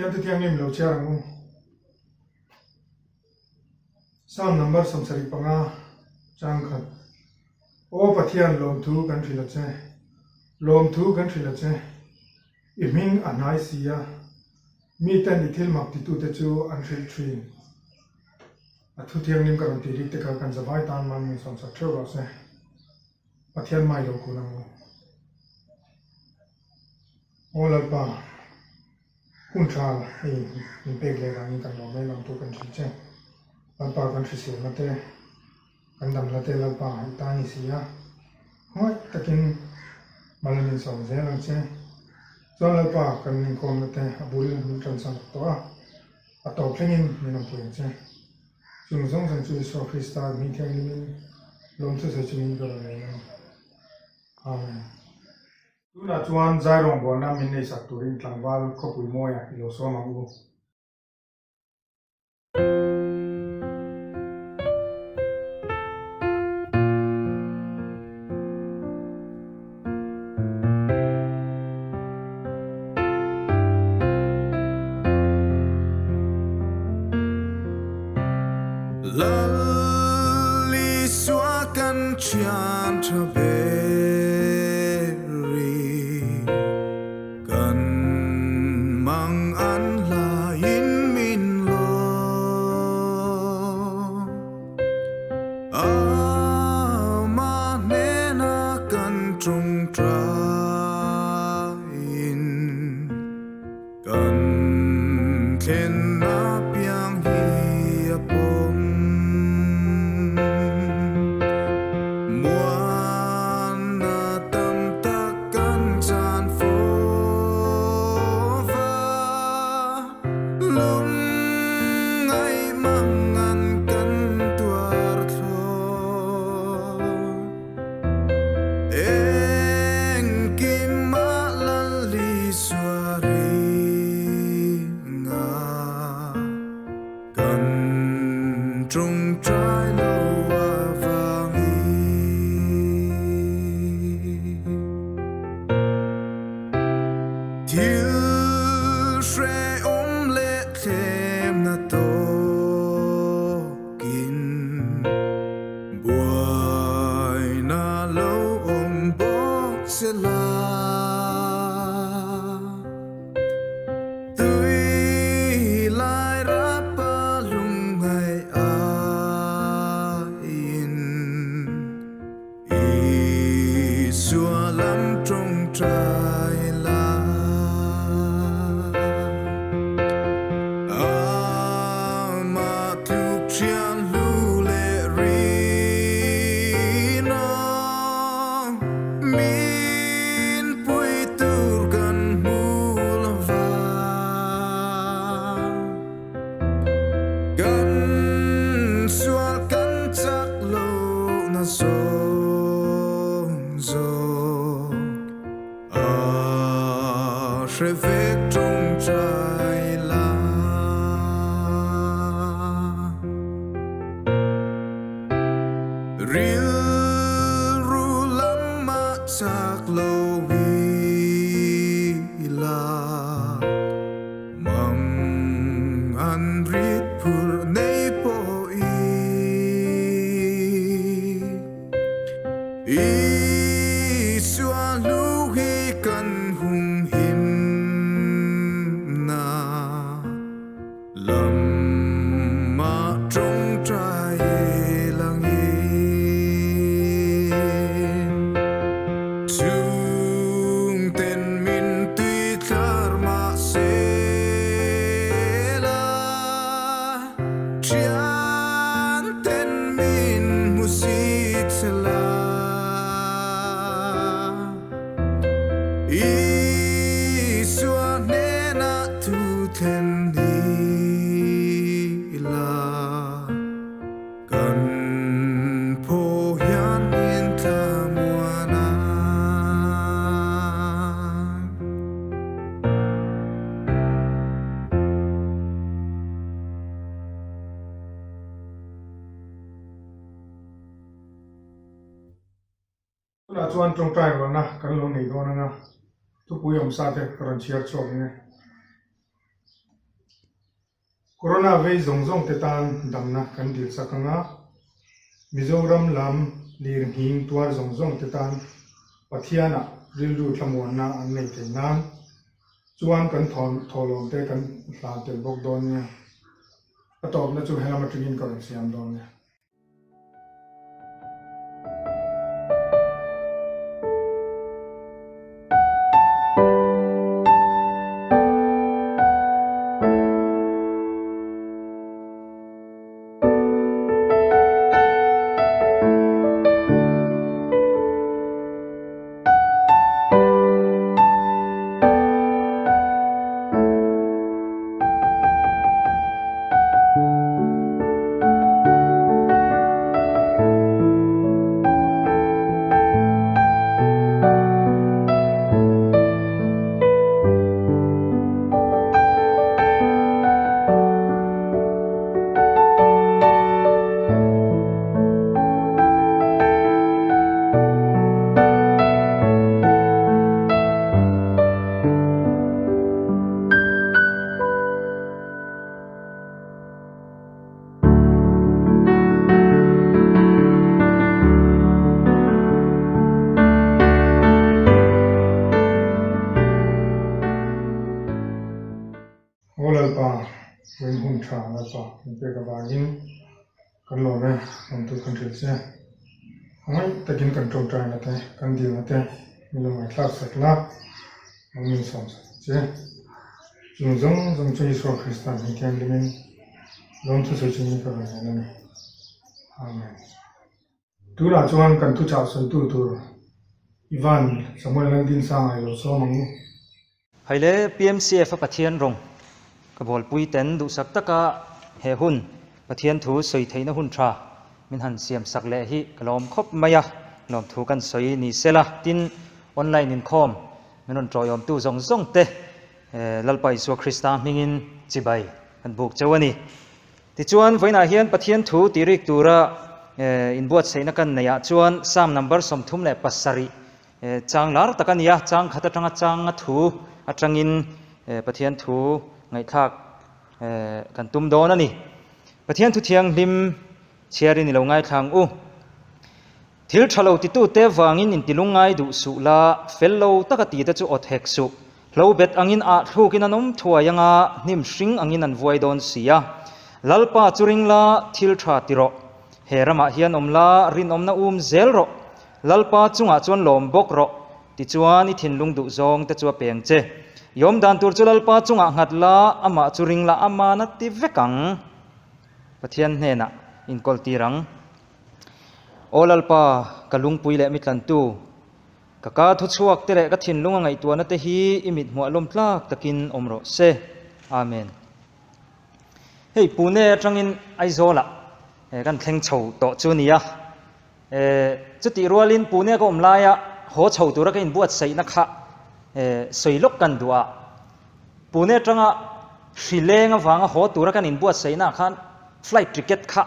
Pathian thu thianghlim lo chhiar ang u. Psalm number 75 chang khat. Aw Pathian lawmthu kan hrilh a che. Lawmthu kan hrilh a che. I hming a hnai si a. Miten i thil mak titute chu an hrilh thin. A thu thianghlim ka rawn tih rik te kha kan zavai tan man min sawmsak theuh rawh se. Pathian mai lo kun ang u. Aw Lalpa, hun tha hei min pek leh vangin kan lawm em ang tu kan hrilh che. Lalpa kan hriselna te, kan damna te Lalpa i ta ni si a, khawngaih takin mal min sawm zel ang che. Chuan Lalpa kan inkhawmna te a bul min ṭansan tawh a, a tawp thlengin min awmpui ang che. Chung zawng zawng chu Isua Krista hming thianghlimin lawmthu sawi chungin ka rawn nei a ni. Amen. Tunah chuan zai rawngbawlna min neisak turin tlangval khawpui mawia i lo sawm ang u. Lal Isua kan thian tha ber i kan mang an hlaiin min lo. Amah hnena kan tawngtaiin kan thlen apiang hi a pawm. Muanna tam tak kan chan fo va. Lungngai mangan kan tuar thlawh. Engkim ah Lal Isua ringa kan tawngtai lo avangin. Thil hrehawm leh thlemna tawkin buaina lo awm bawk che la. Tui lai rapa lungngai aiin Isua lam tawngtai la. Amah tluk thian hlu leh rinawm, min pui tur kan hmu lo va. Kan sual kan chak lo na zawng zawng a hre vek tawngtai la. Rilru lamah chak lo i la. Mang an rit phur nei pawh i Isua hlu hi kan humhim na lamah tawngtai langin Chhungten min tui thlar mahse la Thian ten min hmu sit che la Isua hnenah thu thlen ni la. Kan phaw hian min thlamuan a. Tunah chuan tawngtai rualna kan lo nei dawn anga thupui awmsa te ka rawn chhiar chhuak ang e. Corona vei zawng zawng te tan damna kan dil chak anga, Mizoram lam lir nghing tuar zawng zawng te tan Pathianah rilru thlamuanna an nei thei nan chuan kan thawhlawm te kan hlan tel bawk dawn nia. A tawpna chu helam atangin ka rawn siam dawn nia. Aw Lalpa, vawiin hun tha Lalpa min pek avangin kan lawm e, lawmtu kan hrilh che. A ngaih takin kan tawngtaina te, kan dilna te min lo ngaihthlak sak la, lo min sawm sak che. Chung zawng zawng chu Isua Krista hming thianghlimin lawmthu sawi chungin ka rawn en a ni. Amen. Tunah chuan kan thuchah sawitu tur Ivan Samuel Laldinsanga i lo sawm ang u. Haile PMCF a Pathian rawng ka bawlpui ten duhsak taka he hun Pathian thu sawi theihna hun tha min han siam sak leh hi ka lawm khawp mai a, lawmthu kan sawi ni sela tin online inkhawm min rawn tawiawmtu zawng zawng te Lalpa Isua Krista hmingin chibai kan buk cheu a ni. Tichuan, vawiinah hian Pathian thu tih rik tura inbuatsaihna kan neihah chuan Psalm number 37 chang lar tak a ni a, chang khat atanga changa thu atangin Pathian thu ngaihthlak kan tum dawn a ni. Pathian thu thianghlim chhiarin i lo ngaithla ang u. Thil tha lo titute vangin intilung ngai duh suh la, fel lo taka tite chu awt hek suh. Hlo bet angin ah thlukin an awm thuai anga hnim hring angin an vuai dawn si a. Lalpa chu ring la, thil tha ti rawh. He ramah hian awm la, rinawmna um zel rawh. Lalpa chungah chuan lawm bawk rawh. Tichuan i thinlung duh zawng te chu a peng che. I awm dan tur chu Lalpa chungah nghat la, amah chu ring la, aman a ti vek ang. Pathian hnenah inkawl tir ang. Aw Lalpa, ka lungpui leh mi tlantu, ka ka thuchhuak te leh ka thinlung a ngaihtuahna te hi i mit hmuah lawm tlak takin awm rawh se. Amen. Hei Pune atangin Aizawlah kan thleng chho tawh chu nia. Chutih rualin Pune ka awm laia haw chho tura ka inbuatsaihna kha sawi lawk kan duh a. Pune atanga hri leng avanga haw tura kan inbuatsaihnaah khan flight ticket kha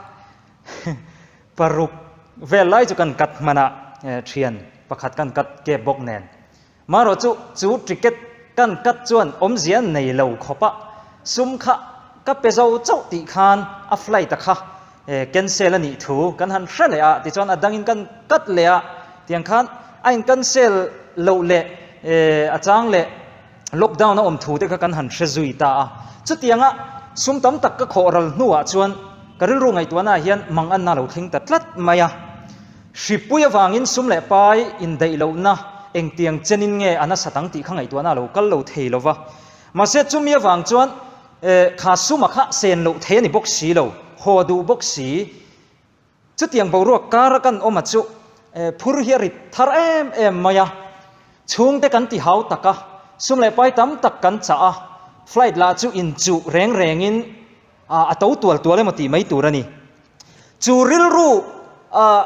Paruk vel lai chu kan cut hman a, thian pakhat kan cut kep bawk nen. Marawh chu chu ticket kan cut chuan awmzia nei lo khawp a, sum kha ka pe zo chauh tih khan a flight a kha cancel a nih thu kan han hre leh a, tichuan a dangin kan cut leh a, tiang khan a in cancel loh leh a chang leh lockdown a awm thu te kha kan han hre zui ta a. Chutianga sum tam tak ka khawh ral hnuah chuan ka rilru ngaihtuahnaah hian mang anna lo thleng ta tlat mai a. Hripui avangin sum leh pai indaih lohna engtiang chenin nge a nasat ang tih kha ngaihtuahna a lo kal lo thei lo va. Mahse chumi avang chuan kha suma kha sen loh thei a ni bawk si lo, haw duh bawk si. Chutiang boruak kara kan awm a chu phur hi a rit thar em em mai a, chhungte kan ti hau tak a, sum leh pai tam tak kan chah a, flight lah chu inchuh reng rengin a to tual tual emaw tih mai tur a ni. Chu rilru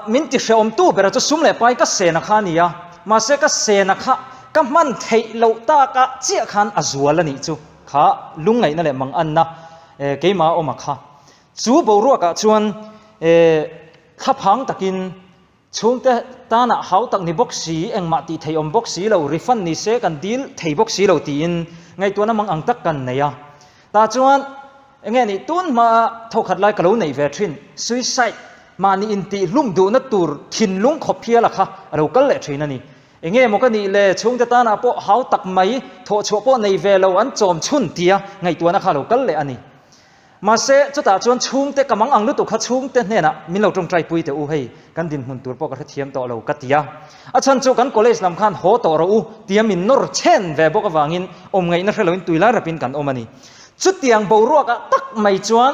min ti hrehawmtu bera chu sum leh pai ka sena kha a ni a, mahse ka sena kha ka hman theih loh taka chiah khan a zual a nih chu kha lungngaihna leh manganna keimah a awm a kha. Chu boruakah chuan thlaphang takin chhungte tanah hau tak ni bawk si, engmah tih thei awm bawk si lo, refund ni se kan dil thei bawk si lo tiin ngaihtuahna mang ang tak kan nei a. Tah chuan. Enge nih tun hmaa thawkhat lai ka lo neih ve thin, suicide, mahni intihhlum duhna tur thinlung khawp hiala kha a lo kal leh thin a ni. Enge maw ka nih le, chhungte tanah pawh hau tak mai, thawhchhuah pawh nei ve lo an chawm chhun tia ngaihtuahna kha a lo kal leh a ni. Mahse, chutah chuan chhungte ka mang ang lutuk kha chhungte hnenah min lo tawngtai pui teh u, hei kan dinhmun tur pawh ka hrethiam tawh lo ka ti a. A chhan chu kan college lam khan haw tawh rawh u tia min nawr chhen ve bawk avangin awm ngaihna hre loin tui lai rapin kan awm a ni. Chutiang boruakah tak mai chuan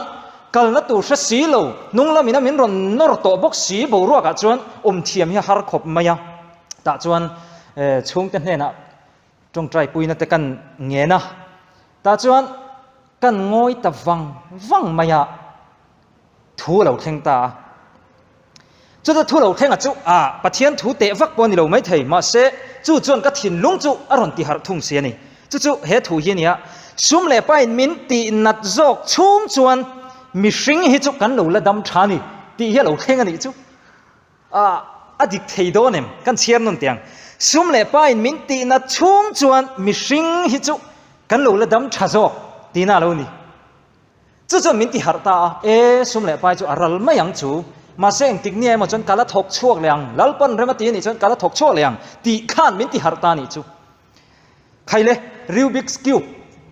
kalna tur hre si lo, hnung lamina min rawn nawr tawh bawk si boruakah chuan awm thiam hi a har khawp mai a. Tah chuan chhungte hnenah tawngtai puina te kan ngen a, tah chuan kan ngawi ta vang vang mai a, thu a lo thleng ta a. Chuta thu lo thleng a chu a Pathian thu teh vak pawh a ni lo maithei, mahse chu chuan ka thinlung chu a rawn ti harh thung si a ni. Chu chu he thu hi a ni a, sum leh pain min tih nat zawk chhung chuan mihring hi chu kan lo la dam tha a ni tih hi a lo thleng a nih chu. A a dik thei dawn em? Kan chhiar nawn teh ang. Sum leh pain min tih nat chhung chuan mihring hi chu kan lo la dam tha zawk tihna a lo ni. Chu chuan min ti harh ta a, E, sum leh pai chu a ral mai ang chu, mahse engtik nia emaw chuan ka la thawk chhuak leh ang, Lalpan rem a ti a nih chuan ka la thawk chhuak leh ang tih khan min ti harh ta a nih chu. Khaile, Rubik's Cube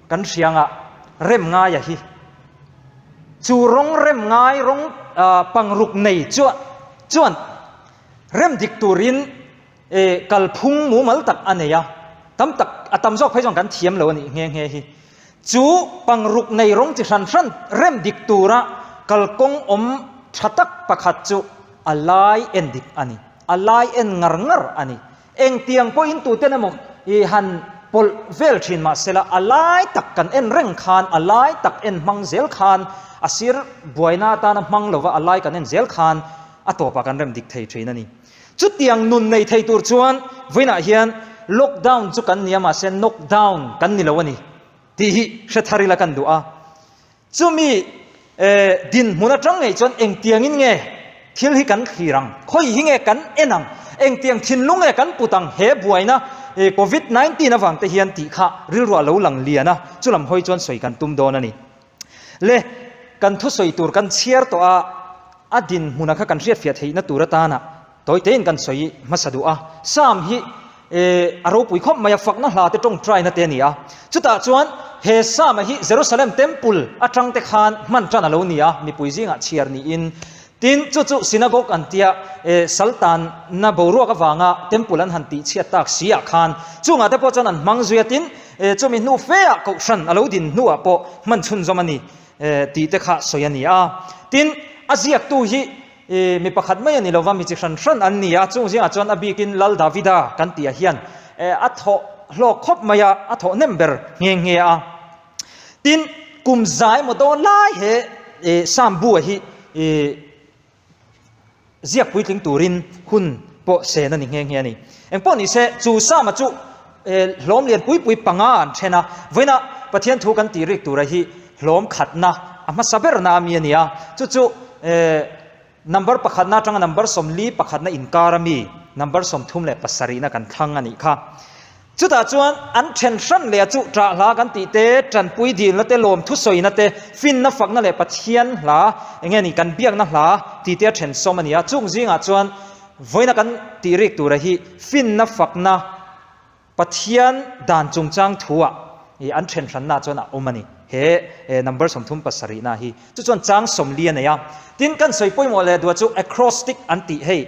kan hria anga rem ngaia hi chu rawng rem ngai rawng pangruk nei chuan chuan rem dik turin E, kalphung mumal tak a nei a, tam tak, a tam zawk phei chuan kan thiam lo a nih nghe nghe hi. Chu pangruk nei rawng chi hran hran rem dik tura kalkawng awm tha tak pakhat chu a lai en dik a ni, a lai en ngar ngar a ni. Engtiang pawhin tuten emaw i han pawlh vel thin mah sela, a lai tak kan en reng khan, a lai tak en hmang zel khan, a sir buaina atana hmang lova a lai kan en zel khan a tawpah kan rem dik thei thin a ni. Chutiang nun nei thei tur chuan vawiinah hian lockdown chu kan ni a mahse knockdown kan ni lo a ni tih hi hre thar ila kan duh a. Chumi dinhmun atang ngei chuan engtiangin nge thil hi kan thlir ang, khawi hi nge kan en ang, engtiang thinlung nge kan put ang he buaina covid 19 avang te hian tih kha rilruah lo lang lian a, chulam hawi chuan sawi kan tum dawn a ni. Le, kan thusawi tur kan chhiar tawh a, a dinhmuna kha kan hriatfiah theihna tur atana tawi tein kan sawi hmasa duh a. Psalm hi a ropui khawp mai a, fakna hla te tawngtaina te a ni a. Chutah chuan he Psalm hi Jerusalem Temple atang te khan hman tan a lo ni a, mipui zingah chhiar niin. Tin, chu chu synagogue an tia, saltanna boruak avanga Temple an han tihchhiat tak si ah khan chungah te pawh chuan an hmang zui a. Tin, Chumi hnu feah kohhran a lo din hnuah pawh hman chhunzawm a ni tih te kha sawi a ni a. Tin, a ziaktu hi mi pakhat mai a ni lova, mi chi hran hran an ni a. Chung zingah chuan a bikin Lal Davida kan tihah hian a thawh hlawk khawp mai a, a thawh hnem ber nghe nghe a. Tin, kum za emaw dawn lai he Psalm bu-a hi Ziak puitling turin hun pawh sen a ni nghe nghe a ni. Engpawh ni se, chu Sama chu hlawm lian pui pui panga an then a, vawiinah Pathian thu kan tih rik tura hi hlawm khatna a hmasa berna a mi a ni a, chu chu number pakhatna atanga number 40 pakhatna inkar a mi number 37na kan thlang a nih kha. Chutah chuan an then hran leh a chu ṭah hla kan tih te, ṭanpui dilna te, lawm thusawina te, finna fakna leh Pathian hla, eng nge ni kan biakna hla tih te a then sawm a ni a. Chung zingah chuan vawiina kan tih rik tura hi finna fakna Pathian dan chungchang thuah ih an then hranna chuan a awm a ni. He number 37 na hi chu chuan chang 40 a nei a. Tin, kan sawi pawimawh leh duah chu acrostic an tih hei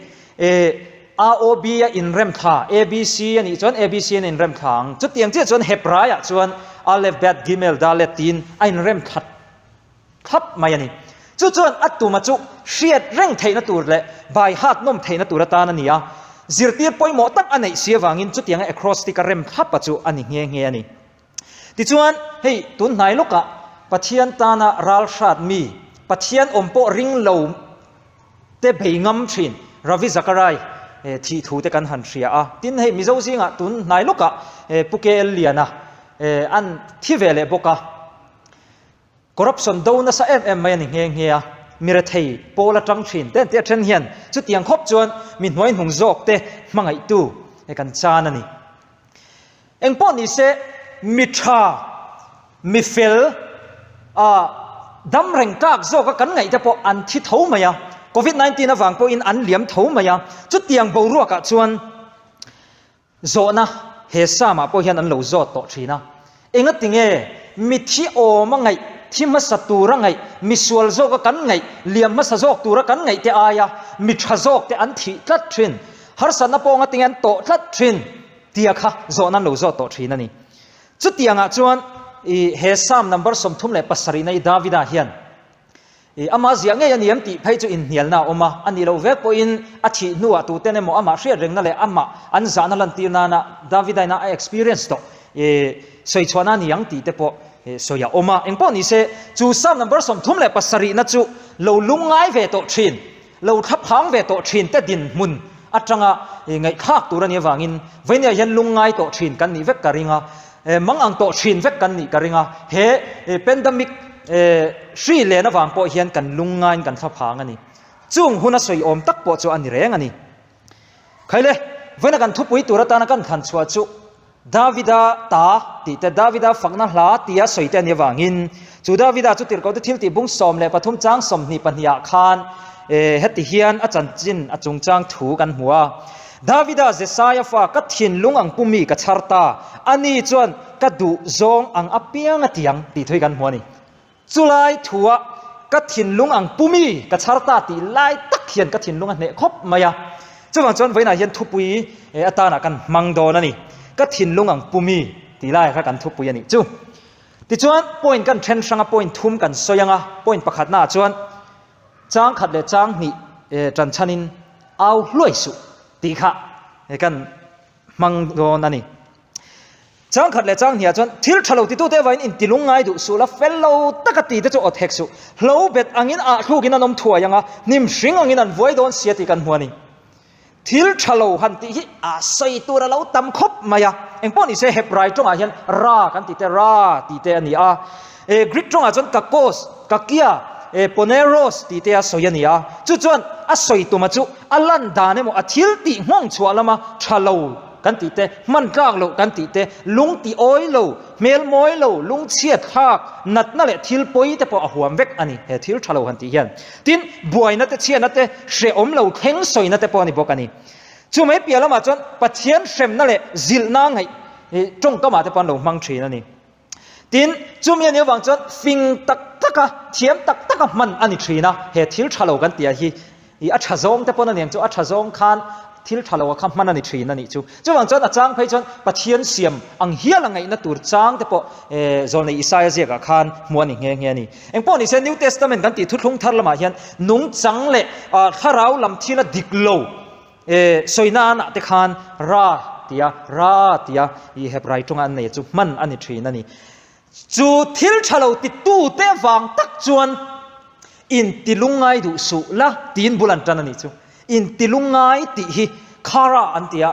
AOB a inrem thla, ABC a nih chuan ABC an inrem thla ang. Chutiang chiah chuan Hebraiah chuan Aleph, Bet, Gimel, Dalet tiin a inrem thla thlap mai a ni. Chu chuan a tuma chu hriat reng theihna tur leh bai hat nawm theihna tur atan a ni a. Zirtir pawimawh tak a neih si avangin chutianga acrostic a rem thlapa chu a ni nghe nghe a ni. Tichuan, hei tun hnai lawkah Pathian tana ral hrat mi, Pathian awm pawh ring lo te bei ngam thin Ravi Zakarai thih thu te kan han hria a. Tin, hei Mizo zingah tun hnai lawkah Pu KL Liana an thi ve leh bawk a. Corruption do nasa em em mai a ni nghe nghe a. Mi rethei pawl atang thin te tia then hian chutiang khawp chuan mi hnuaihnung zawk te hmangaihtu kan chan a ni. Engpawh ni se, mi tha, mi fel, ah. dam reng tlak zawka kan ngaih te pawh an thi tho mai a, Covid 19 avang pawhin an liam tho mai a, chutiang boruakah chuan Zawhna, He Psalm-ah pawh hian an lo zawt tawh thin a. Engati nge mithi awma ngaih, thi hmasa tura ngaih, misual zawka kan ngaih, liam hmasa zawk tura kan ngaih te aia mi tha zawk te an thih tlat thin, harsatna pawh engati nge an tawh tlat thin tia kha zawhna an lo zawt tawh thin a ni. Chutiangah chuan i he Psalm number 37 na i Davida hian I amah ziah ngei a ni em tih phei chu inhnialna a awm a, a nih loh vek pawhin a thih hnuah tuten emaw amah hriat rengna leh amah an zahna lantir nana Davidaina a experience tawh i sawi chhuahna a ni ang tih te pawh sawi a awm a. Engpawh ni se, chu Psalm number 37 na chu lo lungngai ve tawh thin, lo thlaphang ve tawh thin te dinhmun atanga ngaihthlak tur a nih avangin vawinia hian lungngai tawh thin kan nih vek ka ring a, mang ang tawh thin vek kan nih ka ring a, he pandemic hri len avang pawh hian kan lungngaiin kan thlaphang a ni. Chung huna sawi awm tak pawh chu a ni reng a ni. Khaile, vawiina kan thupui tur atana kan thlan chhuah chu Davida ta tih te, Davida fakna hla tia sawi te a nih avangin chu Davida chu tirhkohte thil tih bung 13 chang 22 ah khan heti hian a chanchin a chungchang thu kan hmu a. Davida Jesaia fa ka thinlung ang pumi ka chhar ta, ani chuan ka duh zawng ang apiang a tiang tih thu hi kan hmu a ni. Chulai thua ka thinlung ang pumi ka chhar ta tih lai tak hian ka thinlung a hneh khawp mai a. Chuvang chuan vawiinah hian thupui atanah kan hmang dawn a ni. Ka thinlung ang pumi tih lai kha kan thupui a nih chu. Tichuan point kan then hrang a, point thum kan sawi ang a, point pakhatnaah chuan chang khat leh chang hnih tan chhanin au hluai suh tih kha kan hmang dawn a ni. Chang khat leh chang hniah chuan thil tha lo titute avangin intilung ngai duh suh la, fel lo taka ti te chu awt hek suh. Hlo bet angin ah thlukin an awm thuai ang a, hnim hring angin an vuai dawn sia tih kan hmu a ni. Thil tha lo han tih hi a sawi tur a lo tam khawp mai a, engpawh ni se Hebrai tawngah hian ra kan tih te, ra tih te a ni a, Greek tawngah chuan kakos, kakia, poneros tih te a sawi a ni a, chu chuan a sawi tuma chu a lan dan emaw a thil tih nghawng chhuah lama tha lo kan tih te, hman tlak loh kan tih te, lung ti awi lo, hmel mawi lo, lung chhiat thlak, natna leh thil pawi te pawh a huam vek a ni, he thil tha lo han tih hian. Tin, buaina te, chhiatna te, hrehawm lo thleng sawina te pawh a ni bawk a ni. Chu mai piah lamah chuan Pathian hremna leh zilhna ngaih tawngkamah te pawh an lo hmang thin a ni. Tin, chumi a nih avang chuan fing tak taka, thiam tak taka hman a ni thin a, he thil tha lo kan tih ah hi i a tha zawng te pawn a niang chu, a tha zawng khan thil tha lo a kha hman a ni thin a nih chu. Chuvang chuan a chang phei chuan Pathian siam ang hial a ngaihna tur chang te pawh Zawlnei Isaia ziakah khan hmuh a ni nghe nghe a ni. Engpawh ni se New Testament kan tih thuthlung thar lamah hian nungchang leh thlarau lam thila dik lo sawi nanah te khan ra tia ra tia i Hebrai tawnga an nei chu hman a ni thin a ni. Chu thil tha lo titute vang tak chuan intilungngai duh suh la tiin bul an tan a nih chu. Intilungngai tih hi khara an ti a,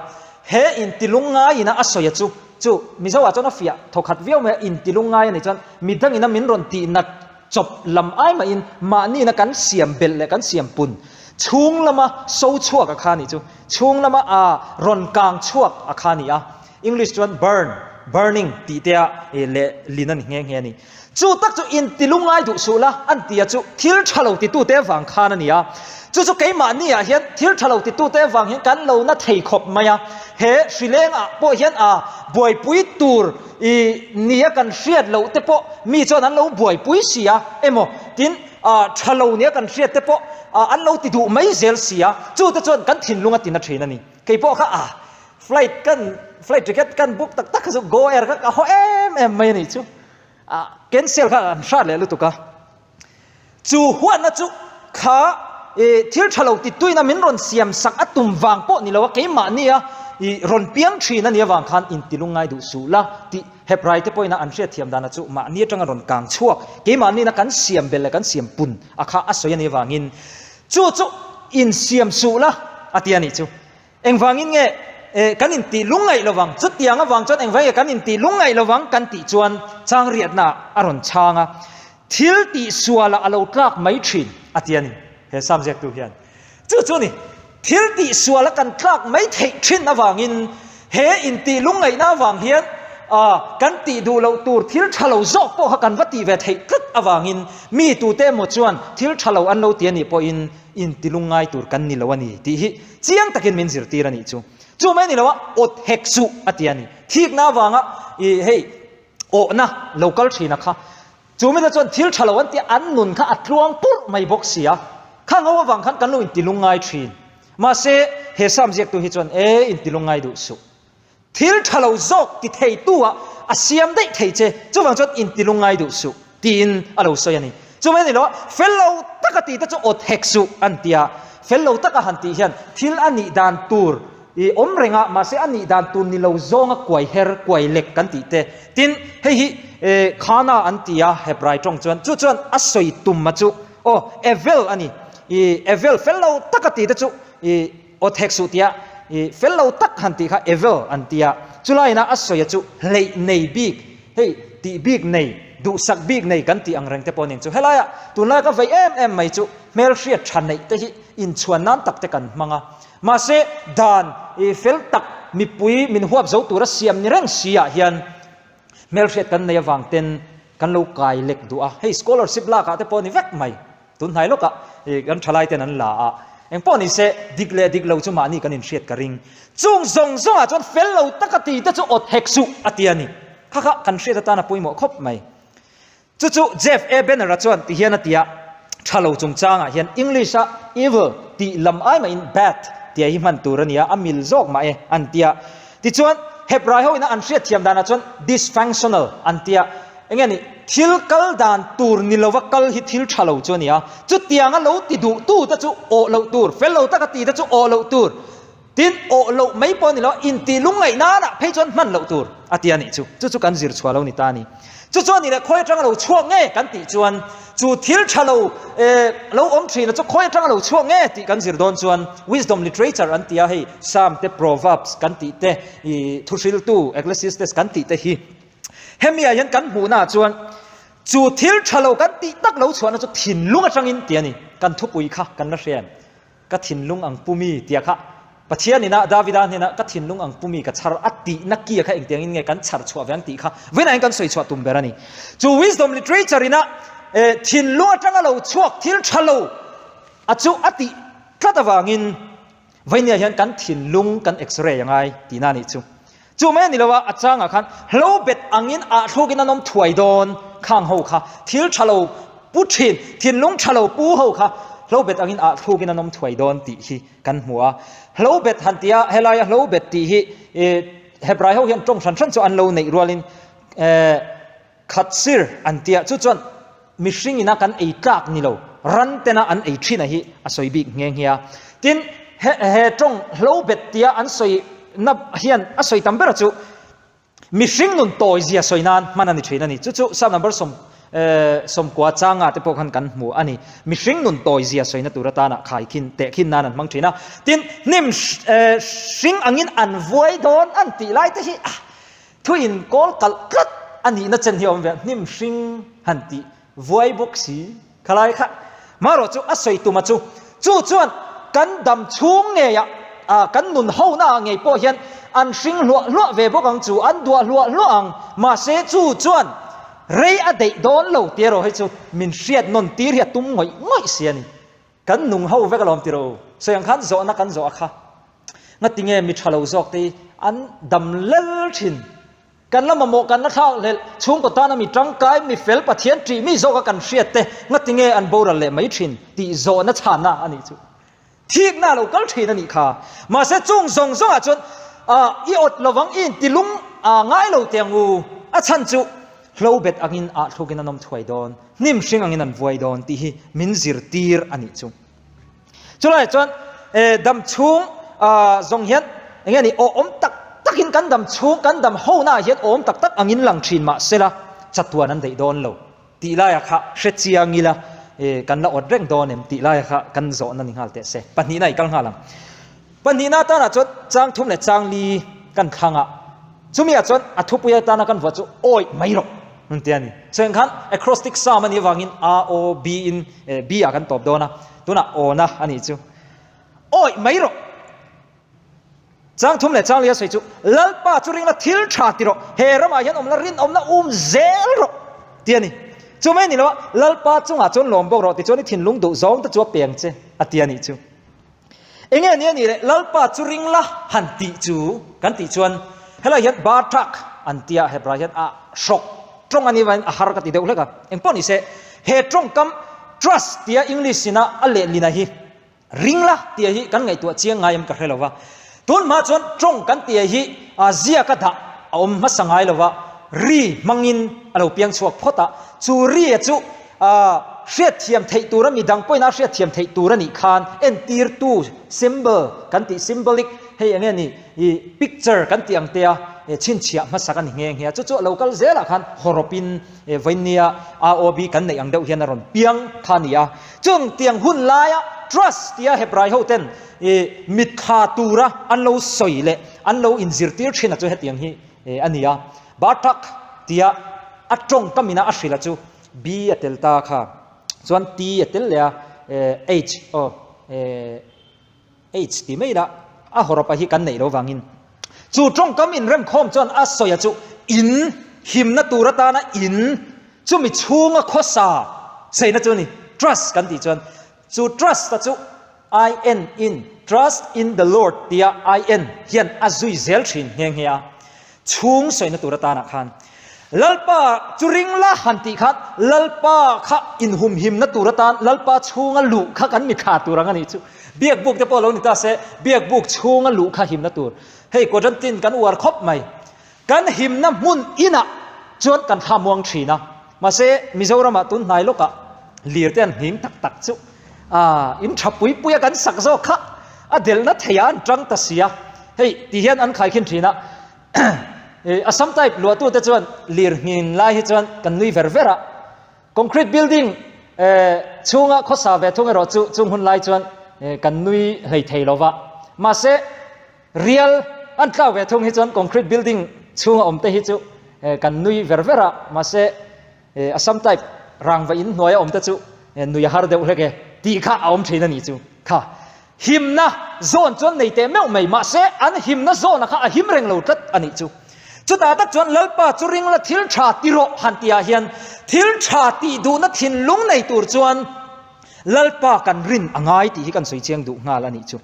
he intilungngaiin a sawi a chu chu Mizo ah chuan a fiah thawkhat viau mai a, intilungngai a nih chuan midangin a min rawn tih nat chawp lam ai mahin mahniin a kan siam belh leh kan siam pun chhung lama so chhuak a kha nih chu, chhung lama a rawn kang chhuak a kha ni a. English chuan burn, burning tih te a leh lin a ni nghe nghe a ni. Chu tak chu intilungngai duh suh la an ti a chu thil tha lo titute avang khan a ni a. Chu chu keimahni ah hian thil tha lo titute avang hian kan lo na thei khawp mai a. He hrileng ah pawh hian a buaipui tur i nia kan hriat loh te pawh mi chuan an lo buaipui si a emaw tin tha lo nia kan hriat te pawh an lo ti duh mai zel si a. Chu te chuan kan thinlung a ti na thin a ni. Keipawh kha a Flight kan flight ticket kan book tak tak kha chu Go Air kha ka haw em em mai a nih chu. Ah cancel kha an hrat leh lutuk a. Chu huatna chu kha i thil tha lo ti tuina min rawn siam sak a tum vang pawh ni lo a keimahni a i rawn piang thin a nih avang khan intilung ngai duh suh la tih Hebrai te pawhin a an hriatthiam dana chu mahni atanga rawn kang chhuak keimahni-na kan siam belh leh kan siam pun a kha a sawi a nih avangin chu chu insiam suh la a ti a nih chu. Engvangin nge kan intih lungngaih lovang? Chutiang avang chuan engvangin nge kan intih lungngaih lovang kan tih chuan chang riatna a rawn chhang a, thil tih sualah a lo tlak mai thin a ti a ni, he Psalm ziaktu hian. Chu chu a ni, thil tih suala kan tlak mai theih thin avangin he intih lungngaihna avang hian Kan tih duh loh tur thil tha lo zawk pawh kha kan va tih ve theih tlat avangin mi tute emaw chuan thil tha lo an lo ti a nih pawhin intilung ngai tur kan ni lo a ni tih hi chiang takin min zirtir a nih chu. Chu mai a ni lo a, awt hek suh a ti a ni. Thikna avanga ih hei awhna lo kal thin a kha. Chu mite chuan thil tha lo an tia an nun kha a tluang purh mai bawk si a. Khang ho avang khan kan lo intilung ngai thin. Mahse he Sam ziaktu hi chuan e intilung ngai duh suh. Thil tha lo zawk ti theitu ah a siam daih thei che, chuvang chuan inti lungngai duh suh tiin a lo sawi a ni. Chumai a ni lo a, fel lo taka tih te chu awt hek suh an ti a, fel lo taka han tih hian thil a nih dan tur i awm reng a, mahse a nih dan tur ni lo zawnga kuai her, kuai lek kan tih te. Tin, hei hi Khana an ti a Hebrai tawng chuan, chu chuan a sawi tum a chu aw Evel a ni, i Evel fel lo taka tih te chu i Aw thek suh tia i fel lo tak han tih kha evil an tia, chulaiin a a sawi a chu hleih nei bik, hei tih bik nei, duhsak bik nei kan tih ang reng te pawh nen chu helaia tunlai ka vei em em mai chu hmelhriat tha neih te hi inchhuan nan tak te kan hmang a, mahse dan i fel tak mipui min huap zo tura siam ni reng si ah hian hmelhriat kan nei avang ten kan lo kai lek duh a, hei scholarship lak ah te pawh ni vek mai. Tun hnai lawkah i kan thalai ten an la a, engpawh ni se dik leh dik lo chu mahni kan inhriat ka ring. Chung zawng zawngah chuan fel lo taka ti te chu awt hek suh a ti a ni. Kha kha kan hriat atan a pawimawh khawp mai. Chu chu Jeff A. Banner-a chuan ti hian a ti a, tha lo chungchangah hian English-a evil tih lam ai mahin bad tia hi hman tur a ni a, a mil zawk mah e an ti a. Tichuan Hebrai ho ina an hriatthiam danah chuan dysfunctional an ti a. Enge ni, thil kal dan tur ni lova kal hi thil tha lo chu a ni a, chutianga lo ti duh tu te chu awh loh tur, fel lo taka ti te chu awh loh tur, tin awh loh mai pawh a ni lo, intih lungngaih nanah phei chuan hman loh tur a ti a nih chu, chu chu kan zir chhuah lo ni ta a ni. Chu chuan ni leh khawi atanga lo chhuak nge kan tih chuan chu thil tha lo lo awm thin a chu khawi atanga lo chhuak nge tih kan zir dawn chuan wisdom literature an ti a, hei Psalm te Proverbs kan tih te, ih thuhriltu Ecclesiastes kan tih te hi. Hemi ah hian kan hmuhna ah chuan chu thil tha lo kan tih tak lo chhuahna chu thinlung atangin tih a ni. Kan thupui kha kan la hria em? Ka thinlung ang pumi tia kha Pathian ina Davida hnena ka thinlung ang pumi ka chhar a tihna kia kha engtiangin nge kan chhar chhuah ve ang tih kha vawiinah hian kan sawi chhuah tum ber a ni. Chu wisdom literature ina thinlung atanga lo chhuak thil tha lo a chu a tih tlat avangin Vainia hian kan thinlung kan x-ray a ngai tihna a nih chu. Chu mai a ni lo a, a changah khan hlo bet angin ah thlukin an awm thuai dawn khang ho kha, thil tha lo pu thin, thinlung tha lo pu ho kha hlo bet angin ah thlukin an awm thuai dawn tih hi kan hmu a. Hlo bet han tia helaia hlo bet tih hi Hebrai ho hian tawng hran hran chu an lo neih rualin Khat sir an tia chu chuan mihring ina kan ei tlak ni lo, ran tena an ei thin a hi a sawi bik nghe nghe a. Tin, he he tawng hlo bet tia an sawi na hian a sawi tam ber chu mihring nun tawi zia sawi nan hman a ni thin a ni. Chu chu Psalm number sawm sawmkua changa te pawh khan kan hmu a ni. Mihring nun tawi zia sawina tur atana khai khin teh khin nan an hmang thin a. Tin, hnim hring angin an vuai dawn an tih lai te hi Thu in kawl kalh tlat a nihna chen hi a awm ve a, hnim hring han tih vuai bawk si khalai kha. Marawh chu a sawi tuma chu, chu chuan kan dam chhung ngeiah, kan nun hona ah ngei pawh hian an hring hluah hluah ve bawk ang chu, an duah hluah hluah ang, mahse chu chuan rei a deih dawn lo tih erawh hi chu min hriat nawn tir hi a tum ngawih ngawih si a ni. Kan nung ho vek alawm tiro. Sawi ang khan zawhna kan zawh a kha. Ngati nge mi tha lo zawk te hi an dam lel thin. Kan la mamawh kan la thlak hlelh chhungkaw tana mi tangkai mi fel Pathian tih mi zawka kan hriat te ngati nge an boral leh mai thin tih zawhna chhanna a nih chu. Thikna a lo kal thin a nih kha. Mahse chung zawng zawngah chuan i awt lovang i intilung ngai lo teh ang u. A chhan chu hlo bet angin ah thlukin an awm thuai dawn, hnim hring angin an vuai dawn tih hi min zirtir a nih chu. Chulaiah chuan dam chhung zawng hian eng nge ni awm tak takin kan dam chhung kan dam hona ah hian awm tak tak angin lang thin mah sela chatuan an daih dawn lo tih laiah kha hre chiang ila kan la awt reng dawn em tih laiah kha kan zawhna ni nghal teh se. Pahnihna i kal nghal ang. Pahnihna atana chuan chang thum leh chang li kan thlang a, chumi ah chuan a thupui atana kan vuah chu awih mai rawh an ti a ni. Chuan khan acrostic psalm a nih avangin A O B in B ah kan tawp dawn a, tunah O na a nih chu. Awih mai rawh. Chang thum leh chang lia sawi chu, Lalpa chu ringla thil tha ti rawh, he ramah hian awmla rinawmna um zel rawh ti a ni. Chu mai ni lo a, Lalpa chungah chuan lawm bawk rawh tichuan i thinlung duh zawng te chu a peng che a ti a nih chu. Enge ni a nih le, Lalpa chu ringla han tih chu kan tih chuan helai hian Bartak an tia Hebrai hian a hrawk tawng a nih vangin a har ka ti deuh hlek a. Engpawh ni se, he tawngkam trust tia English ina a lehlina hi Ringla tia hi kan ngaihtuah chiang ngai em ka hre lo va. Tun hma chuan tawng kan tia hi ziaka dah a awm hmasa ngai lo va, ri hmangin a lo piang chhuak phawt a. Chu ria chu hriatthiam theih tur a mi dang pawhin a hriatthiam theih tur a nih khan entirtu symbol kan tih symbolic hei eng nge ni i picture kan tih ang te a chhinchhiah hmasak a ni nghe nghe a. Chu chu a lo kal zelah khan hawrawpin Vainia AOB kan neih ang deuh hian a rawn piang kha a ni a. Chung tiang hun laia trust tia Hebrai ho ten i mitthla tura an lo sawi leh an lo inzirtir thin a chu hetiang hi a ni a. Bartak tia a tawngkam ina a hrilh a chu B a tel ta kha chuan T a tel leh a H aw H ti mai la a hawrawpa hi kan neih lo vangin chu tawngkam inremkhawm chuan a sawi a chu in himna tur atana in chumi chhunga khawsa saina chu a ni. Trust kan tih chuan chu trust a chu IN in trust in the Lord tia IN hian a zui zel thin nghe nghe a. Chhung sawina tur atanah khan Lalpa chu ring la han tih khan Lalpa kha inhumhimna tur atan Lalpa chhunga luh kha kan mi thla tur ang a nih chu. Biakbuk te pawh lo ni ta se Biakbuk chhunga luh kha himna tur. Hei Quadrantine kan uar khawp mai. Kan himna hmun inah chuan kan thla muang thin a. Mahse Mizoramah tun hnai lawkah lir te an nghing tak tak chu ah in tha pui pui a kan sak zawk kha a delhna theiah an tang ta si a. Hei ti hian an khaikhin thin a. Assam type luahtute chuan lir nghin lai hi chuan kan nui ver ver a. Concrete building chhunga khawsa ve thung erawh chu chung hun lai chuan kan nui hlei thei lo va. Mahse rial an tlau ve thung hi chuan concrete building chhunga awm te hi chu kan nui ver ver a. Mahse Assam type rangva in hnuaia awm te chu nui a har deuh hlek e tih kha a awm thin a nih chu kha. Himna zawn chuan nei teh meuh mai, mahse an himna zawna kha a him reng lo tlat a nih chu. Chutah tak chuan Lalpa chu ringla thil tha ti rawh han tihah hian thil tha tih duhna thinlung nei tur chuan Lalpa kan rin a ngai tih hi kan sawi chiang duh nghal a nih chu.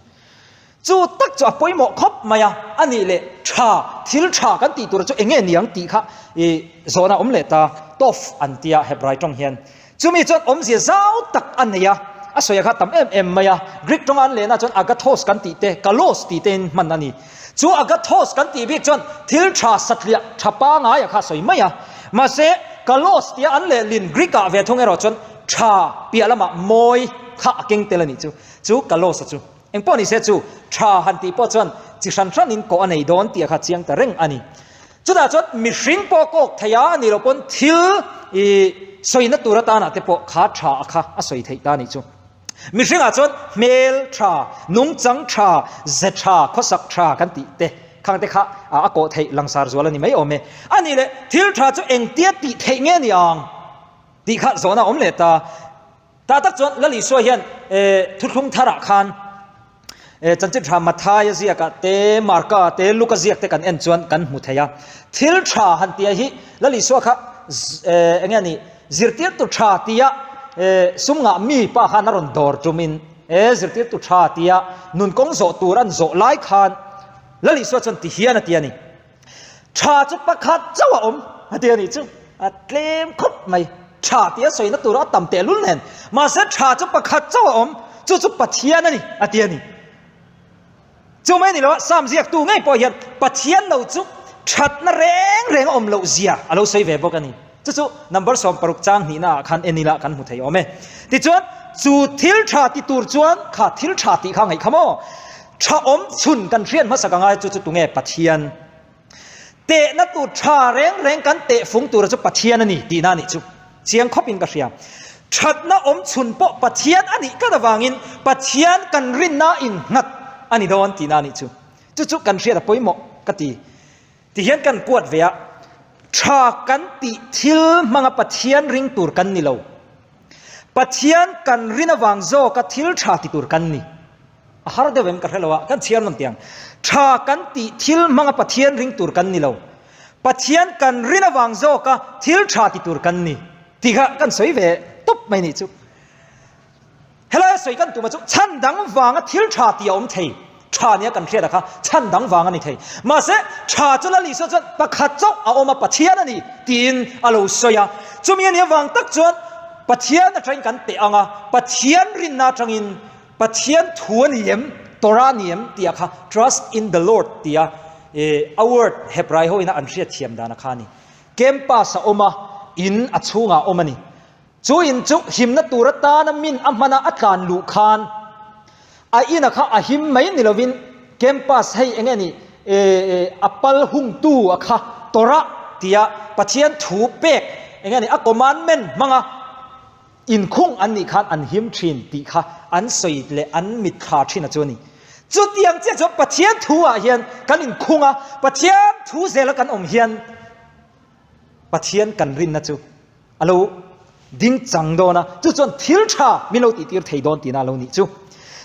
Chu tak chu a pawimawh khawp mai a, a nih leh tha, thil tha kan tih tur chu eng nge niang tih kha i zawhna awm leh ta, Tof an tia Hebrai tawng hian. Chumi chuan awmzia zau tak a nei a, a sawi a kha tam em em mai a. Greek tawnga an lehna chuan agathos kan tih te, kalos tih tein hman a ni. Chu agathos kan tih bik chuan thil tha satliah tha pangai a kha a sawi mai a. Mahse, kalos tia an lehlin Greek-ah ve thung erawh chuan tha piah lamah mawi kha a keng tel a nih chu. Chu kalos-a chu. Engpawh ni se chu tha han tih pawh chuan chi hran hranin kawh a nei dawn tih a kha chiang ta reng a ni. Chutah chuan mihring pawh kawk thei a, a nih loh pawn thil i sawina tur atanah te pawh kha tha a kha a sawi theih ta a nih chu. Mihringah chuan hmel tha, nungchang tha, ze tha, khawsak tha kan tih te khang te kha a kawh theih langsar zual a ni mai awm e. A nih leh thil tha chu engtia tih theih nge ni ang tih kha zawhna a awm leh ta. Tah tak chuan Lal Isua hian thuthlung tharah khan chanchin tha Mathaia ziakah te, Marka te, Luka ziak te kan en chuan kan hmu thei a. Thil tha han tia hi Lal Isua kha eng nge ni zirtirtu tha tia sum ngah mi pa khan a rawn dawr tumin zirtirtu tha tia nun kawng zawh tur an zawh lai khan Lal Isua chuan ti hian a ti a ni. Tha chu pakhat chauh a awm a ti a nih chu a tlem khawp mai. Tha tih a sawina tur a tam tehlul nen mahse tha chu pakhat chauh a awm chu chu Pathian a ni a ti a ni. Chu mai ni lo a Psalm ziaktu ngei pawh hian Pathian lo chu thatna reng reng a awm loh zia a lo sawi ve bawk a ni. Chu chu number 16 chang hnihna ah khan en ila kan hmu thei awm e. Tichuan chu thil tha ti tur chuan kha thil tha tih kha ngaih kha maw? Tha awm chhun kan hriat hmasa ka ngai chu chu tunge Pathian? Tehna tur tha reng reng kan teh fung tura chu Pathian a ni tihna a nih chu. Chiang khawp in ka hria. Thatna awm chhun pawh Pathian a nih tlat avangin Pathian kan rinna innghat a ni dawn tihna a nih chu. Chu chu kan hriat a pawimawh ka ti. Tihian kan kuat ve a, tha kan tih thil hmanga Pathian ring tur kan ni lo. Pathian kan rin avang zawka thil tha ti tur kan ni. A har deuh em ka hre lo a, kan chhiar nawn tiang. Tha kan tih thil hmanga Pathian ring tur kan ni lo. Pathian kan rin avang zawka thil tha ti tur kan ni tih kha kan sawi ve tawp mai nih chu. Helai a sawi kan tuma chu chhan dang vanga thil tha tih a awm thei. Tha nia kan hriat a kha chhan dang vang a ni thei. Mahse, tha chu Lal Isua chuan pakhat chauh a awm a, Pathian a ni tiin a lo sawi a. Chumi a nih avang tak chuan Pathian atangin kan teh ang a, Pathian rinna atangin Pathian thu a ni em, Torah a ni em tih a kha Trust in the Lord tia a word Hebrai ho ina an hriat thiam dan a kha a ni. Campus a awm a, in a chhungah a awm a ni. Chu in chu himna tur atana min a hmana a tlan luh khan a ina kha a him mai ni lovin campus hei eng nge ni a pal hungtu a kha Torah tia Pathian thu pek eng nge ni a commandment hmanga inkhung an nih khan an him thin tih kha an sawi leh an mitthla thin a chu a ni. Chutiang chiah chuan Pathian thu ah hian kan inkhung a, Pathian thu zela kan awm hian Pathian kan rinna chu a lo ding chang dawn a, chu chuan thil tha min lo tihtir thei dawn tihna a lo nih chu.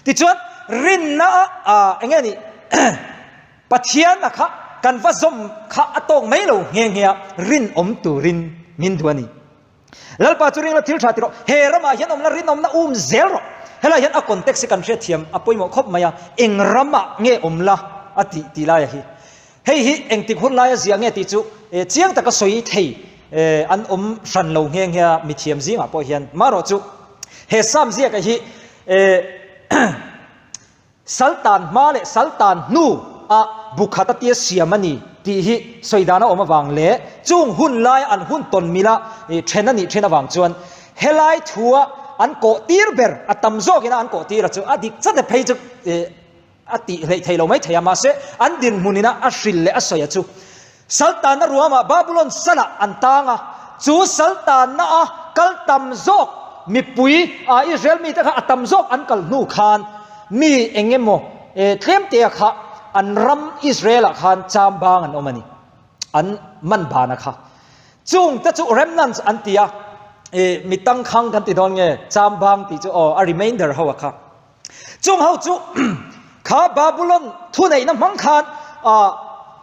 Tichuan, rinna a eng nge ni Pathian a kha kan va zawm kha a tawk mai lo nghe nghe a, rinawm turin min duh a ni. Lalpa chu ringla thil tha ti rawh, he ramah hian awmna rinawmna um zel rawh. Helai hian a context hi kan hriatthiam a pawimawh khawp mai a, eng ramah nge awm la a tih tih laia hi. Hei hi engtik hun laia ziah nge tih chu chiang taka sawi thei an awm hran lo nghe nghe a, mithiam zingah pawh hian. Marawh chu he Psalm ziaka hi Saltan hma leh Saltan hnu a bu khat a tia siam a ni tih hi sawi dan a awm avang leh chung hun laia an hun tawn mila then a nih then avang chuan helai thua an kawh tir ber a tam zawkina an kawh tir a chu a dik chat e phei chu A tih hleih thei lo mai thei a, mahse an dinhmun ina a hril leh a sawi a chu. Saltanna ruamah Babulon salah an tang a, chu saltanna a kal tam zawk mipui a Israel mite kha a tam zawk an kal hnu khan mi eng emaw tlemtea kha an ram Israel ah khan cham bang an awm a ni, an man bana kha. Chungte chu remnants an ti a, mi tangkhang kan ti dawn nge cham bang tih chu aw a remainder ho a kha. Chung ho chu kha Babulon thuneihna hmang khan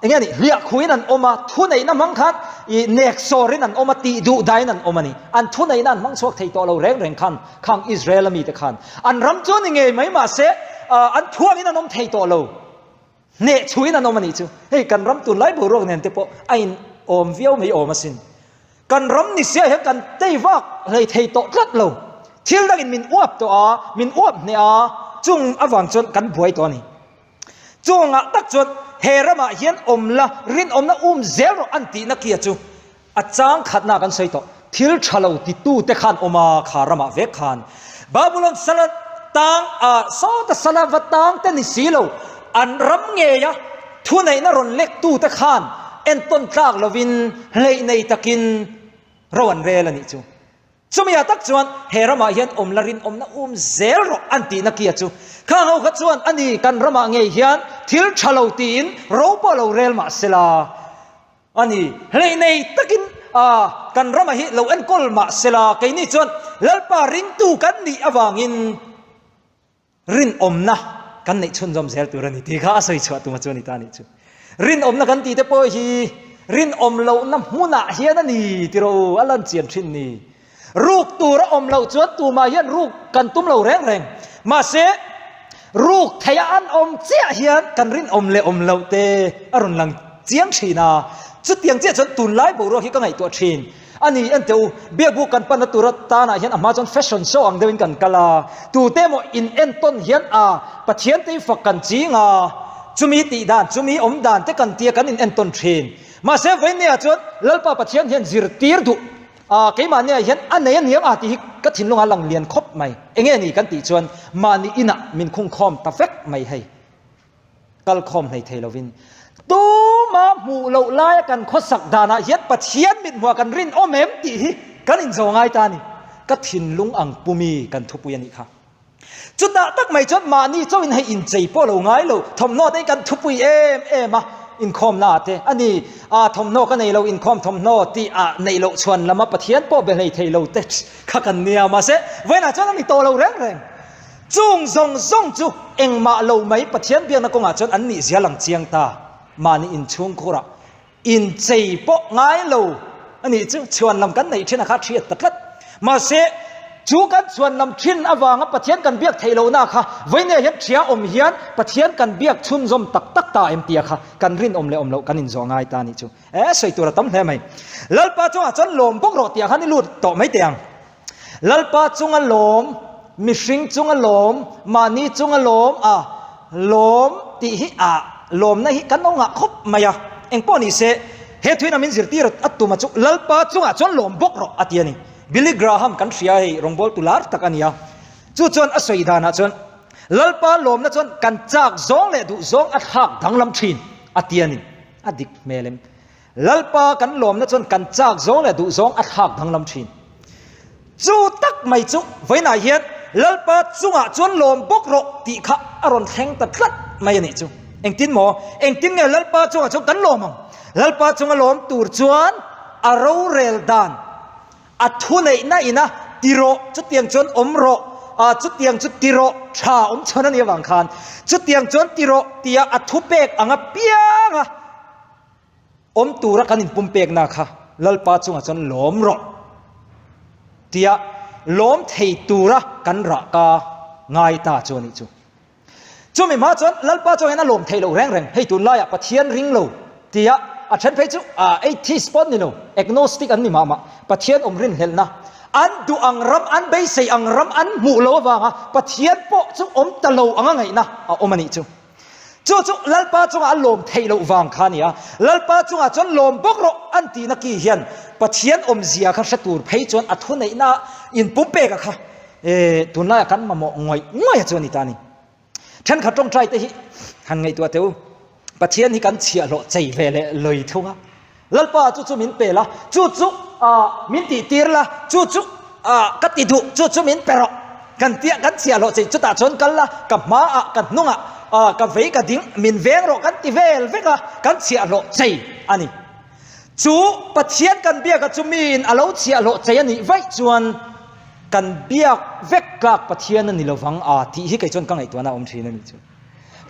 eng nge ni hliah khuin an awm a, thuneihna hmang khan i nek sawrin an awm a, tih duh dahin an awm a ni. An thuneihna an hmang chhuak thei tawh lo reng reng khan khang Israel a mite khan an ram chu ni ngei mai mahse an thuangin an awm thei tawh lo. Hneh chhuin an awm a nih chu. Hei kan ram tunlai boruak nen te pawh a in awm viau mai awm asin. Kan ram ni sia hian kan tei vak hlei thei tawh tlat lo. Thil dangin min uap tawh a, min uap hneh a, chung avang chuan kan buai tawh a ni. Chungah tak chuan he ramah hian awm la, rinawmna um zel rawh an tihna kia chu A chang khatna kan sawi tawh, thil tha lo titute khan awm a, kha ramah vek khan Babulon sala tang a, sawta sala va tang te ni si lo, an ram ngei a, thuneihna rawn lektute khan entawn tlak lovin hleih nei takin ro an rel a nih chu. Chumi ah tak chuan he ramah hian awm la rinawmna um zel rawh an tihna kia chu. Khang ho kha chuan a ni kan ramah ngei hian thil tha lo tiin ro pawh lo rel mah sela, A ni, hleih nei takin a kan rama hi lo enkawl mah sela, keini chuan Lalpa ringtu kan nih avangin rinawmna kan neih chhunzawm zel tur a ni tih kha a sawi chhuah tuma chu a ni ta a nih chu. Rinawmna kan tih te pawh hi rinawm lohna hmunah hian a ni ti rawh u, a lan chian thin ni. Ruk tur a awm loh chuan tumah hian ruk kan tum lo reng reng. Mahse, ruk theih a an awm chiah hian kan rinawm leh awm loh te a rawn lang chiang thin a. Chutiang chiah chuan tunlai boruak hi ka ngaihtuah thin a ni. Enteh u, biakbuk kan panna tur atanah hian a hma chuan fashion show ang deuhin kan kal a. Tute emaw in entawn hian a Pathian te hi fak kan ching a, chumi tih dan, chumi awm dan te kan tia kan in entawn thin. Mahse, vawiinniah chuan Lalpa Pathian hian zirtir duh A, keimahniah hian a nei a niang a tih hi ka thinlungah a lang lian khawp mai. Enge ni kan tih chuan mahni inah min khungkhawm ta vek mai hei. Kal khawm hlei thei lovin tuma hmuh loh laia kan khawsak danah hian Pathian mit hmuah kan rinawm em tih hi kan inzo ngai ta a ni. Ka thinlung ang pumi kan thupui a nih kha. Chutah tak mai chuan mahni chauhin hei inchei pawh lo ngai lo, thawmhnaw te hi kan thupui em em a, inkhawmna ah te a ni, ah thawmhnaw ka nei lo, inkhawm thawmhnaw tih ah neih loh chhuan lama Pathian pawh be hlei thei lo te kha kan nia, mahse vawiinah chuan a ni tawh lo reng reng. Chung zawng zawng chu engmah lo mai Pathian biakna kawngah chuan an nih zia lang chiang ta. Mahni inchhungkhurah inchei pawh ngai lo a nih chu chhuan lam kan neih thin a kha thiat ta tlat. Mahse, chu kan chhuan lam thin avanga Pathian kan biak theih lohna kha vawinia hian thia awm hian Pathian kan biak chhunzawm tak tak ta em tia kha kan rinawm leh awm loh kan inzawh ngai ta a nih chu. E sawi tur a tam hle mai. Lalpa chungah chuan lawm bawk rawh tih ah khan i lut tawh mai teh ang. Lalpa chunga lawm, mihring chunga lawm, mahni chunga lawm a lawm tih hi a lawmna hi kan lo ngah khawp mai a. Engpawh ni se, he thuin a min zirtir a tum a chu Lalpa chungah chuan lawm bawk rawh a ti a ni. Billy Graham kan hria hei rawngbawltu lar tak a ni a. Chu chuan a sawi danah chuan Lalpa lawmna chuan kan chak zawng leh duh zawng a thlak danglam thin a ti a ni. A dik hmel em? Lalpa kan lawmna chuan kan chak zawng leh duh zawng a thlak danglam thin. Chu tak mai chu vawiinah hian Lalpa chungah chuan lawm bawk rawh tih kha a rawn thleng ta tlat mai a nih chu. Engtin maw? Engtin nge Lalpa chungah chuan kan lawm ang? Lalpa chunga lawm tur chuan a rorel dan, a thuneihna ina ti rawh, chutiang chuan awm rawh, ah chutiang chu ti rawh, tha awm chhan a nih avang khan chutiang chuan ti rawh tia a thupek anga pianga Awm tura kan inpumpekna kha Lalpa chungah chuan lawm rawh tia lawm thei tura kan rah ka ngai ta chu a nih chu. Chumi hma chuan Lalpa chuan hian a lawm theih loh reng reng, hei tunlaiah Pathian ring lo tia a then phei chu atheist pawh an ni lo, agnostic an ni mah mah, Pathian awm rinhlelhna an duh ang ram, an beisei ang ram an hmuh lo avanga Pathian pawh chu awm ta lo anga ngaihna a awm a nih chu. Chu chu Lalpa chungah a lawm theih loh vang kha a ni a, Lalpa chungah chuan lawm bawk rawh an tihna ki hian Pathian awmzia kha hre tur phei chuan a thuneihna inpumpeka kha tunlaiah kan mamawh ngawih ngawih a chu a ni ta a ni. Thenkhat tawngtai te hi han ngaihtuah teh u, Pathian hi kan chhiahhlawh chei ve leh lawi thung a, Lalpa chu chu min pe la, chu chu min tih tir la, chu chu ka ti duh, chu chu min pe rawh. Kan tia kan chhiah hlawh che, chutah chuan kal la, ka hmaah, ka hnungah, ka vei ka ding, min veng rawh kan ti vel vek a, kan chhiah hlawh chei a ni. Chu Pathian kan biak a chu miin a lo chhiah hlawh chei a nih vaih chuan kan biak vek tlak Pathian a ni lovang a tih hi kei chuan ka ngaihtuahna a awm thin a nih chu.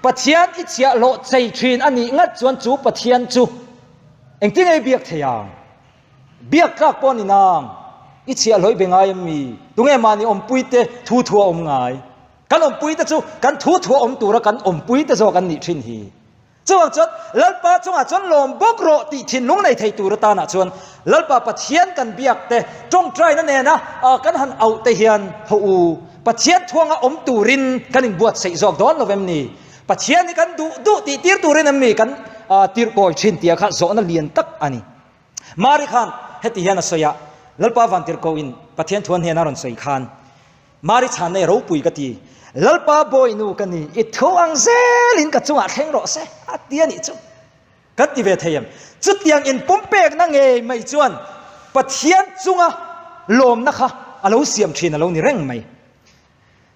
Pathian i chhiah hlawh chei thin a nih ngat chuan chu Pathian chu Engtin nge i biak thei ang? Biak tlak pawh a ni nang. I chhiahhlawh i be ngai em mi? Tunge mahni awmpuite thu thu a awm ngai? Kan awmpuite chu kan thu thu a awm tura kan awmpuite zawk an nih thin hi. Chuvang chuan Lalpa chungah chuan lawm bawk rawh tih thinlung nei thei tur atanah chuan Lalpa Pathian kan biak te, tawngtaina nena kan han auh te hian haw u, Pathian thuanga awm turin kan inbuatsaih zawk dawn lo em ni? Pathian hi kan duh duh tih tir turin em mi kan tirh kawi thin tia kha zawhna lian tak a ni. Mari khan heti hian a sawi a, Lalpa vantirhkohin Pathian thuan hnena rawn sawi khan, Mari chhanna i ropui ka ti, Lalpa bawinu ka ni, i thu ang zelin ka chungah thleng rawh se, a ti a nih chu. Kan ti ve thei em? Chutiang inpumpekna ngei mai chuan Pathian chunga lawmna kha a lo siam thin a lo ni reng mai.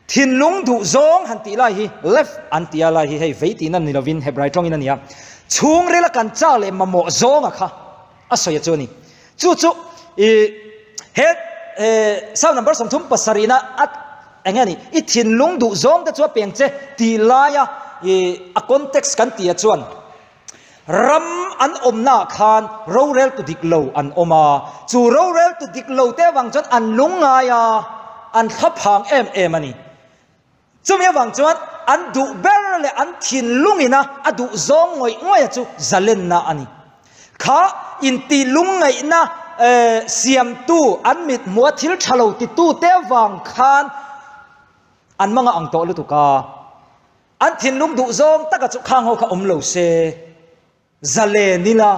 Thinlung duh zawng han tih lai hi left an tih a lai hi hei vei tihna ni lovin Hebrai tawngin a ni a, chhungrila kan chak leh mamawh zawnga kha a sawi a chu a ni. Chu chu i he Psalm number 37 a eng nge a ni i thinlung duh zawng te chu a peng che tih laia i a context kan tih ah chuan Ram an awmnaah khan roreltu dik lo an awm a, chu roreltu dik lo te avang chuan an lungngai a, an thlaphang em em a ni. Chumi avang chuan an duh ber leh an thinlungina a duh zawng ngawih ngawih a chu zalenna a ni. Kha inti lungngaihna siamtu an mithmuha thil tha lo titute avang khan an manga ang tawh lutuk a. An thinlung duh zawng taka chu khang ho kha awm lo se, zalen ila,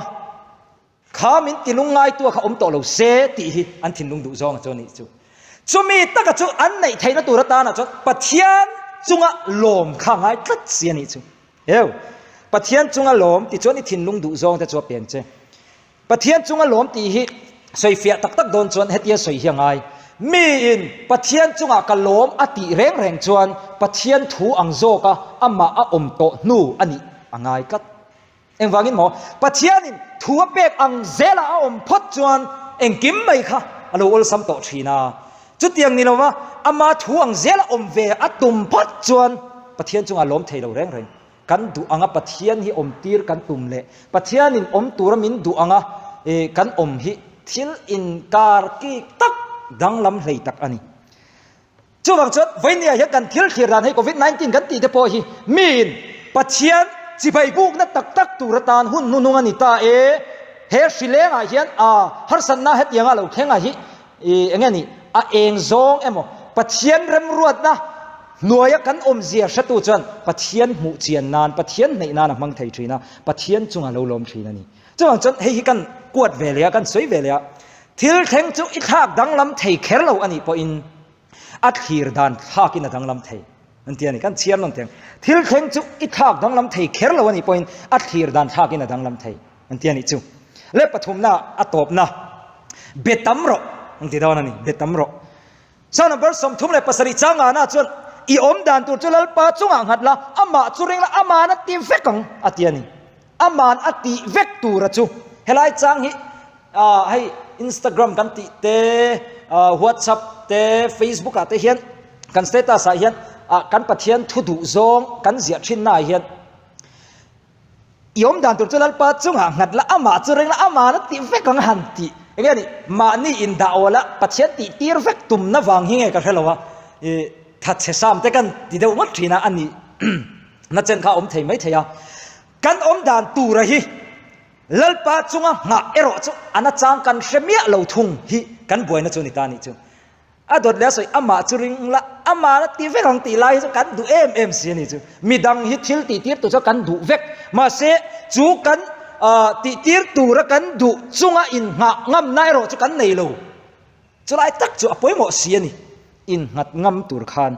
kha min tilung ngaitua kha awm tawh lo se tih hi an thinlung duh zawnga chu a nih chu. Chumi taka chu an neih theihna tur atana chuan Pathian chunga lawm kha ngai tlat si a nih chu. Eu, Pathian chunga lawm ti chuan i thinlung duh zawng te chu a pen che. Pathian chunga lawm tih hi sawifiah tak tak dawn chuan hetia sawi hi a ngai. Miin Pathian chungah ka lawm a tih reng reng chuan Pathian thu ang zawka amah a awm tawh hnu a nih a ngai tlat. Engvangin maw? Pathianin thu a pek ang zela a awm phawt chuan engkim mai kha a lo awlsam tawh thin a. Chutiang ni lova ama thu ang zela awm ve a tum phawt chuan Pathian chungah lawm thei lo reng reng. Kan duh anga Pathian hi awm tir kan tum leh Pathianin awm tura min duh anga kan awm hi thil inkar kik tak danglam hlei tak a ni. Chuvang chuan vawinia hian kan thil thlir dan hei Covid 19 kan tih te pawh hi miin Pathian chibai bukna tak tak tur atan hun hnuhnung a ni ta e, he hri lengah hian a harsatna hetianga lo thleng ah hi eng nge ni a eng zawng emaw Pathian remruatna hnuaia kan awmzia hretu chuan Pathian hmuh chian nan Pathian hneih nan a hmang thei thin a, Pathian chunga lo lawm thin a ni. Chuvang chuan hei hi kan kuat ve leh a, kan sawi ve leh a, thil thleng chu i thlak danglam thei kher lo a nih pawhin a thlir dan thlakin a danglam thei an ti a ni. Kan chhiar nawn teng. Thil thleng chu i thlak danglam thei kher lo a nih pawhin a thlir dan thlakin a danglam thei an ti a nih chu. Le pathumna a tawpna be tam rawh an ti dawn a ni, be tam rawh. Psalm number 37 changana chuan i awm dan tur chu Lalpa chungah nghat la, amah chu ring la, aman a ti vek ang a ti a ni. Aman a tih vek tura chu helai chang hi hei Instagram kan tih te WhatsApp te Facebook ah te hian kan status ah hian kan Pathian thu duh zawng kan ziah thin na ah hian i awm dan tur chu Lalpa chungah nghat la amah chu ring la aman a tih vek ang han tih enge ni mahni in dah awl a Pathian tih tir vek tumna vang hi nge ka hre lo a thatchhe sam te kan ti deuh ngawt thin a a nih. Na chen kha a awm thei mai thei a, kan awm dan tura hi Lalpa chunga nghah erawh chu a na chang kan hre miah lo thung hi kan buaina chu a ni ta nih chu. A dawt leh a sawi amah chu ring la, amah la ti vek ang tih lai hi chu kan duh em em si a ni chu. Midang hi thil tih tir tur chu kan duh vek, mahse chu kan tih tir tura kan duh chunga innghah ngamna erawh chu kan nei lo. Chulai tak chu a pawimawh si a ni, innghat ngam tur khan.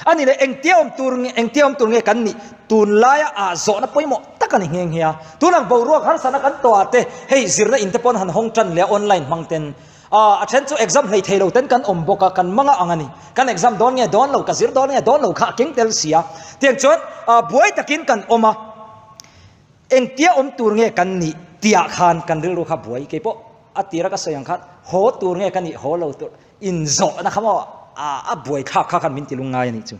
A ni leh, engtia awm tur nge, engtia awm tur nge kan nih? Tunlaia ah zawhna pawimawh tak a ni nghe nghe a. Tunang boruak harsatna kan tawh ah te, hei zirna in te pawn han hawng tan leh a online hmang ten, ah a then chu exam hlei thei lo ten kan awm bawk a, kan manga ang a ni. Kan exam dawn nge dawn lo, ka zir dawn nge dawn lo kha a keng tel si a. Tiang chuan ah buai takin kan awm a. Engtia awm tur nge kan nih tihah khan kan rilru kha buai kei pawh a tira ka sawi ang khan haw tur nge ka nih haw lo tur inzawhna kha maw a buai thlak kha khan min ti lung ngai a nih chu.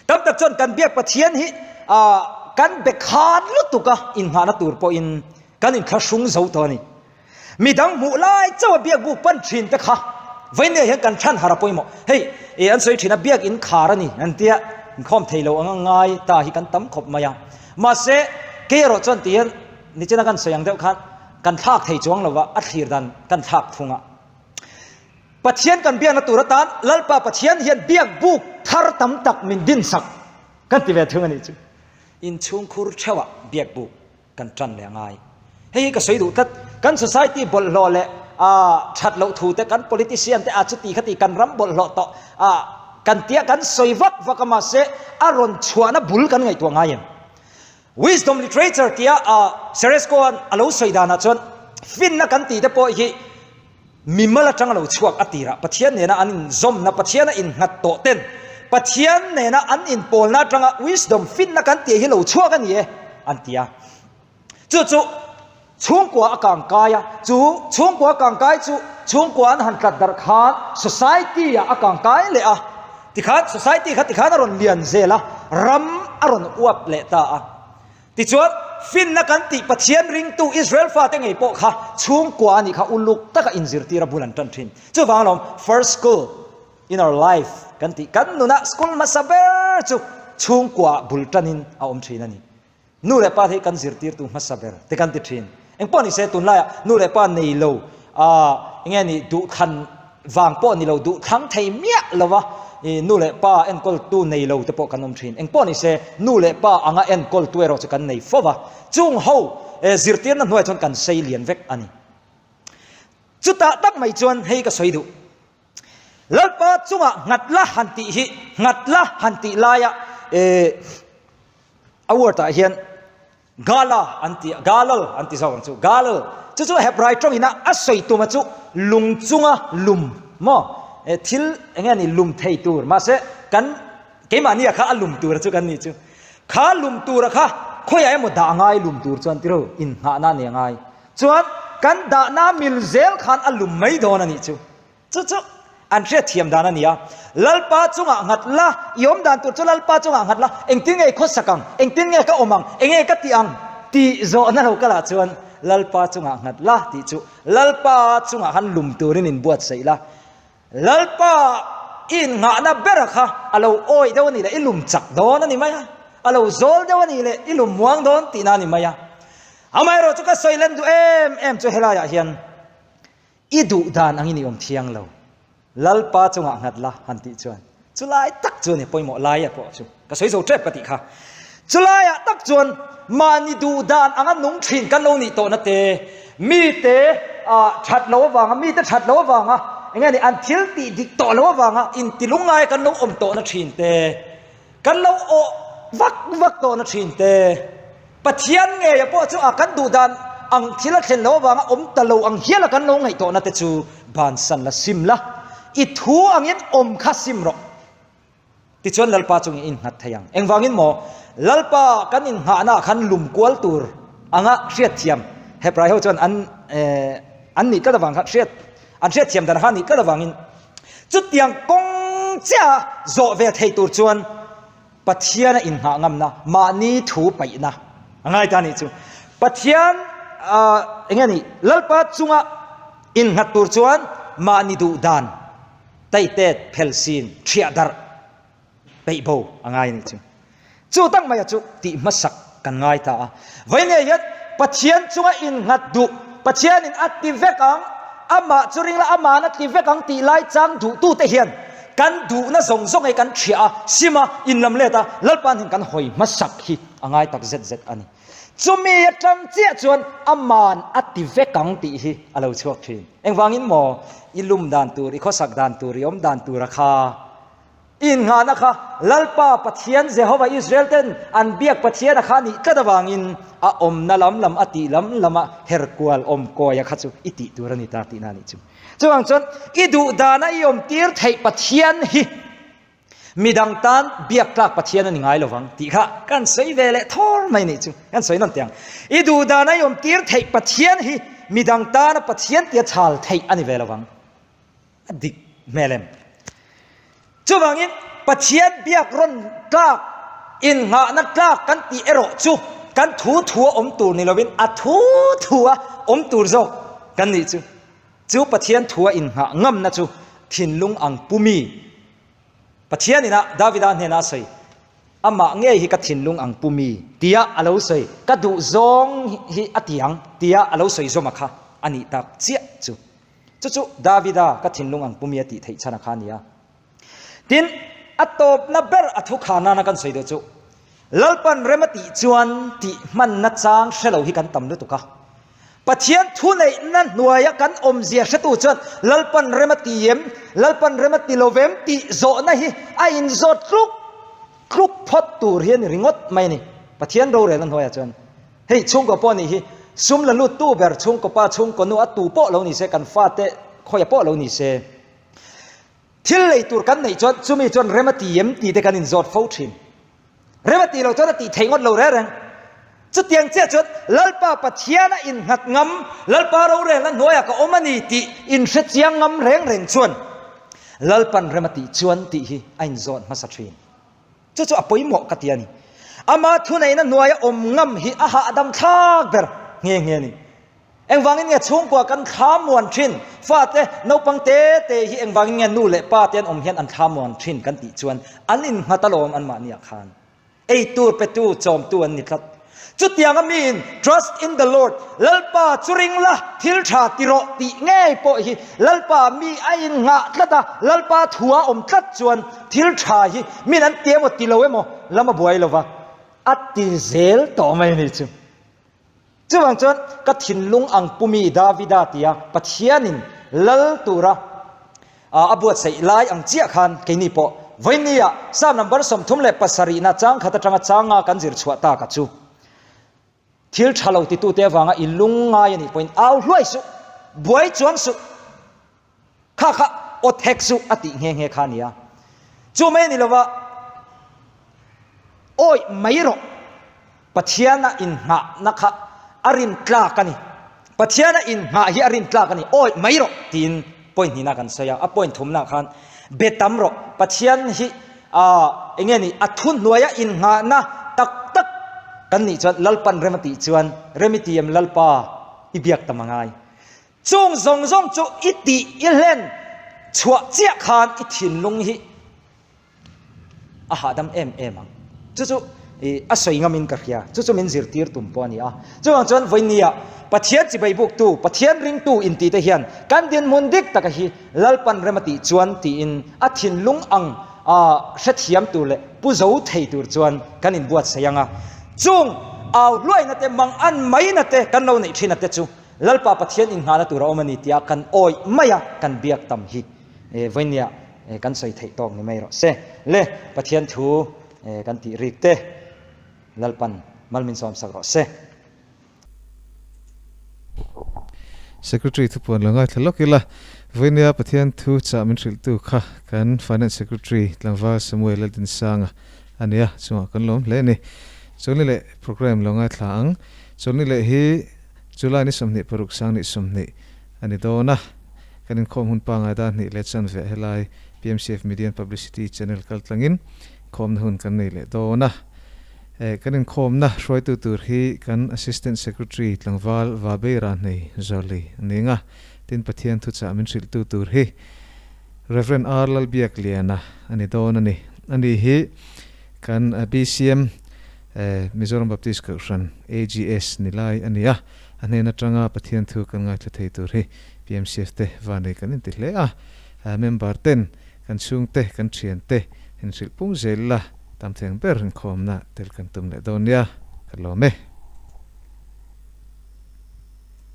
Tam tak chuan kan biak Pathian hi kan be khan lutuk a inngahna tur pawhin kan inthlahrung zo tawh a ni. Midang hmuh lai chauh a biak buk pan thin te kha vawinia hian kan chhan har a pawimawh. Hei e an sawi thin a biak in khar a ni an tia inkhawm thei lo anga ngai ta hi kan tam khawp mai a. Mahse kei erawh chuan ti hian nichina kan sawi ang deuh khan kan thlak thei chuang lova a thlir dan kan thlak thung a. Pathian kan biakna tur atan Lalpa Pathian hian biak buk thar tam tak min din sak kan ti ve thung a nih chu. Inchhungkhur theuhah biak buk kan tan leh a ngai. Hei hi ka sawi duh tlat, kan society bawlhhlawh leh ah that loh thu te, kan politician te ah chuti khati kan ram bawlhhlawh tawh ah kan tia kan sawi vak vak a mahse a rawn chhuahna bul kan ngaihtuah ngai em? Wisdom literature tia ah Ceresco-a'n a lo sawi danah chuan finna kan tih te pawh hi mimal atang a lo chhuak a tirah Pathian nena an inzawmna, Pathiana innghat tawh ten Pathian nena an inpawlna atanga wisdom, finna kan tih hi lo chhuak a ni e an ti a. Chu chu chhungkua a kangkai a, chu chhungkua a kangkai chu chhungkua an han tlat darh khan society ah a kangkai leh a, tikhan society kha tikhan a rawn lian zel a, ram a rawn uap leh ta a. Tichuan, finna kan tih Pathian ringtu Israel fate ngei pawh kha chhungkua a nih kha uluk taka inzirtir a bul an tan thin. Chuvang alawm, first school in our life kan tih kan nunah school hmasa ber chu chhungkua bul tanin a awm thin a ni. Nu leh pa te hi kan zirtirtu hmasa ber te kan ti thin. Engpawh ni se tunlaiah nu leh pa nei lo eng nge ni duhthlan vang pawh ni lo duhthlang thei miah lo va nu leh pa enkawltu nei lo te pawh kan awm thin. Engpawh ni se nu leh pa anga enkawltu erawh chu kan nei fo va, chung ho zirtirna hnuaiah chuan kan sei lian vek a ni. Chutah tak mai chuan hei ka sawi duh. Lalpa chungah nghat la han tih hi nghat la han tih laia a word ah hian Gala an ti a, Galal an ti zawk ang chu, Galal. Chu chu Hebrai tawngin a a sawi tuma chu lung chunga lum maw? E thil eng nge ni lum thei tur, mahse kan keimahnia kha a lum tura chu kan nih chu. Kha lum tura kha khawiah emaw dah ngai lum tur chuan tiro inngahna a nei ngai. Chuan kan dahna mil zel khan a lum mai dawn a nih chu. Chu chu. An hriatthiam dan a ni a. Lalpa chungah nghat la, i awm dan tur chu Lalpa chungah nghat la, engtin nge i khawsak ang, engtin nge ka awm ang, enge ka tih ang tih zawhna lo kalah chuan Lalpa chungah nghat la tih chu Lalpa chungah khan lum turin inbuatsaih la. Lalpa i innghahna bera kha a lo awih deuh a nih leh i lum chak dawn a ni mai a, a lo zawl deuh a nih leh i lum muang dawn tihna a ni mai a. Amaherawhchu ka sawi len duh em em chu helaiah hian I duh dan angin i awm thiang lo. Lalpa chungah nghat la han tih chuan chulai tak chu a ni pawimawh laia pawh chu ka sawi zo tep ka tih kha. Chulaiah tak chuan mahni duh dan anga nung thin kan lo nih tawhna te, mite that lo avanga, mite that lo avanga eng nge ni an thil tih dik tawh lo avanga intilungngaia kan lo awm tawhna thin te, Kan lo awh vak vak tawhna thin te, Pathian ngeia pawh chu a kan duh dan ang thil a thlen loh avanga awm ta lo ang hiala kan lo ngaih tawhna te chu bansan la sim la, i thu angin awm kha sim rawh. Tichuan Lalpa chungin i innghat thei ang. Engvangin maw? Lalpa kan innghahnaah khan lum kual tur anga hriatthiam Hebrai ho chuan an an nih tlat avang khan hriat an hriatthiam dan kha a nih tlat avangin Chutiang kawng chiah a zawh ve thei tur chuan Pathian a inngah ngamna, mahni thu paihna a ngai ta a nih chu. Pathian eng nge ni, Lalpa chunga innghat tur chuan mahni duh dan, taitet, phelsin, thiah darh, peih bo a ngai a nih chu. Chu tak maia chu tih hmasak kan ngai ta a. Vawiin hian Pathian chunga innghat duh, Pathianin a ti vek ang, amah chu ring la ama'n a ti vek ang tih lai chang duhtute hian kan duhna zawng zawng hi kan thiah a, sim a, inlam let a, Lalpa'n hian kan hawi hmasak hi a ngai tak zet zet a ni. Chumi atang chiah chuan ama'n a ti vek ang tih hi a lo chhuak thin. Engvangin maw i lum dan tur, i khawsak dan tur, i awm dan tura kha Innghahna kha Lalpa Pathian Jehova Israel ten an biak Pathiana kha nih tlat avangin a awmna lam lam a tih lam lama her kual awm kawia kha chu i tih tur a ni ta tihna a nih chu. Chuvang chuan i duh dana i awm tir theih Pathian hi midang tan biak tlak Pathian a ni ngai lovang tih kha kan sawi ve leh thawr mai nih chu. Kan sawi nawn teh ang. I duh dana i awm tir theih Pathian hi midang tana Pathian tia chhal theih a ni ve lovang. A dik hmel em? Chuvangin Pathian biak rawn tlak, innghahna tlak kan tih erawh chu kan thu thua awm tur ni lovin a thu thua awm tur zawk kan nih chu. Chu Pathian thua innghah ngamna chu thinlung ang pu mi Pathian inah Davida hnena a sawi, Amah ngei hi ka thinlung ang pu mi tia a lo sawi, ka duh zawng hi a ti ang tia a lo sawi zawma kha a nih tak chiah chu. Chu chu Davida ka thinlung ang pumi a tih theih chhan a kha a ni a. Tin, a tawpna ber a thu kha nana kan sawi deuh chu, Lalpan rem a tih chuan tih hmanna chang hre lo hi kan tam lutuk a. Pathian thuneihna hnuaia kan awmzia hretu chuan Lalpan rem a ti em, Lalpan rem a ti lo vem tih zawhna hi a inzawt tluk tluk phawt tur hi a ni ringawt mai a ni. Pathian rorelna hnuaiah chuan. Hei chhungkaw pawh nih hi sum la lut tu ber chhungkaw pa chhungkaw nu a tu pawh lo ni se kan fate khawia pawh lo ni se thil lei tur kan neih chuan chumi chuan rem a ti em tih te kan inzawt fo thin. Rem a tih loh chuan a tih theih ngawt lo reng reng. Chutiang chiah chuan Lalpa Pathiana innghat ngam, Lalpa rorelna hnuaiah ka awm a ni tih inhre chiang ngam reng reng chuan Lalpan rem a tih chuan tih hi a inzawt hmasa thin. Chu chu a pawimawh ka ti a ni. Ama thuneihna hnuaia awm ngam hi a hahdam thlak ber nghe nghe a ni. Engvangin nge chhungkua kan thla muan thin? Fate, naupang te te hi engvangin nge nu leh pa te an awm hian an thla muan thin kan tih chuan an innghat alawm anmahniah khan. Eitur petu, chawmtu an ni tlat. Chutianga miin Trust in the Lord, Lalpa chu ring la, thil tha ti rawh tih ngei pawh hi Lalpa mi a innghah tlat a, Lalpa thua awm tlat chuan thil tha hi min an ti emaw ti lo emaw lam a buai lo va, a ti zel tawh mai a ni chu. Chuvang chuan ka thinlung ang pu mi Davida tia Pathianin lal tura a buatsaih lai ang chiah khan keini pawh vawinia Psalm number 37na chang khat atanga changa kan zir chhuah tak a chu thil tha lo titute avanga i lungngai a nih pawhin au hluai suh, buai chuang suh, kha kha awt hek suh a tih nghe nghe kha a ni a. Chu mai a ni lova, awih mai rawh. Pathiana inngahna kha a rin tlak a ni. Pathiana innghah hi a rin tlak a ni, awih mai rawh tiin. point hnihna kan sawi a, a point thumnaah khan be tam rawh. Pathian hi aah eng nge ni a thuhnuaia innghahna tak tak kan nih chuan Lalpan rem a tih chuan rem i ti em Lalpa i biak tam a ngai. Chung zawng zawng chu i tih i hlen chhuah chiah khan i thinlung hi a hahdam em em ang. Chu chu ih a sawi ngamin ka hria. Chu chu min zirtir tum pawh a ni a. Chuvang chuan vawinia Pathian chibai buktu, Pathian ringtu intih te hian kan dinhmun dik taka hi Lalpan rem a tih chuan tiin a thinlung ang a hrethiam tur leh pu zo thei tur chuan kan inbuatsaih ang a. Chung au hluaina te, mang an maina te kan lo neih thin a te chu Lalpa Pathian inngahna tur a awm a ni tia kan awih mai a, kan biak tam hi vawinia kan sawi theih tawk ni mai rawh se. Le Pathian thu kan tih rik te Lalpan mal min sawm sak rawh se. Secretary thupuan lo ngaithla lawk ila, vawinia Pathian thu chah min hrilhtu kha kan Finance Secretary tlangval Samuel Laldinsanga a nia, chungah kan lawm hle a ni. Chawlhni leh programme lo ngaithla ang. Chawlhni leh hi July ni 26 sang ni 20 a ni dawn a, kan inkhawm hun pangai dan hnih leh chanve helai PMCF Media and Publicity Channel kal tlangin khawmna hun kan nei leh dawn a. Kan inkhawmna hruaitu tur hi kan Assistant Secretary tlangval Vabeira Hnei Zawli a ni nga, tin Pathian thuchah min hrilhtu tur hi Rev. R. Lalbiakliana a ni dawn a ni. Ani hi kan BCM Mizoram Baptist Kohhran, AGS, ni lai a ni a, a hnen atanga Pathian thu kan ngaithla thei tur hi PMCF te vanei kan inti hle a, member ten kan chhungte, kan thiante inhrilh pung zel la tam theng ber inkhawmna tel kan tum leh dawn nia, ka lawm e.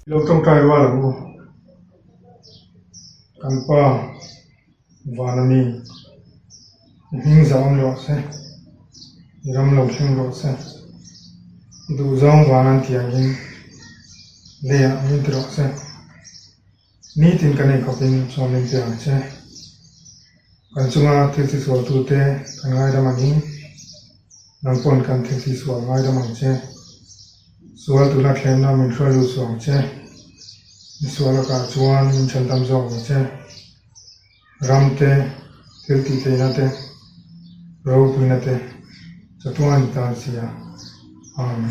Lo tawngtai rual ang u, kan pa. Van a mi, i hming zah awm rawh se, i ram lo thleng rawh se, i duhzawng van an tih angin leiah min ti rawh se, nitin kan eikhawpin chuan min pe ang che. Kan chunga thil tisualtute kan ngaidam angin nang pawn kan thil tisual ngaidam ang che. Sual tuna thlemna min hruai lut suh ang che, misual lakah chuan min chhandam zawk ang che. Ram te, thil tih theihna te, ropuina te chatuan tan sia. Amen.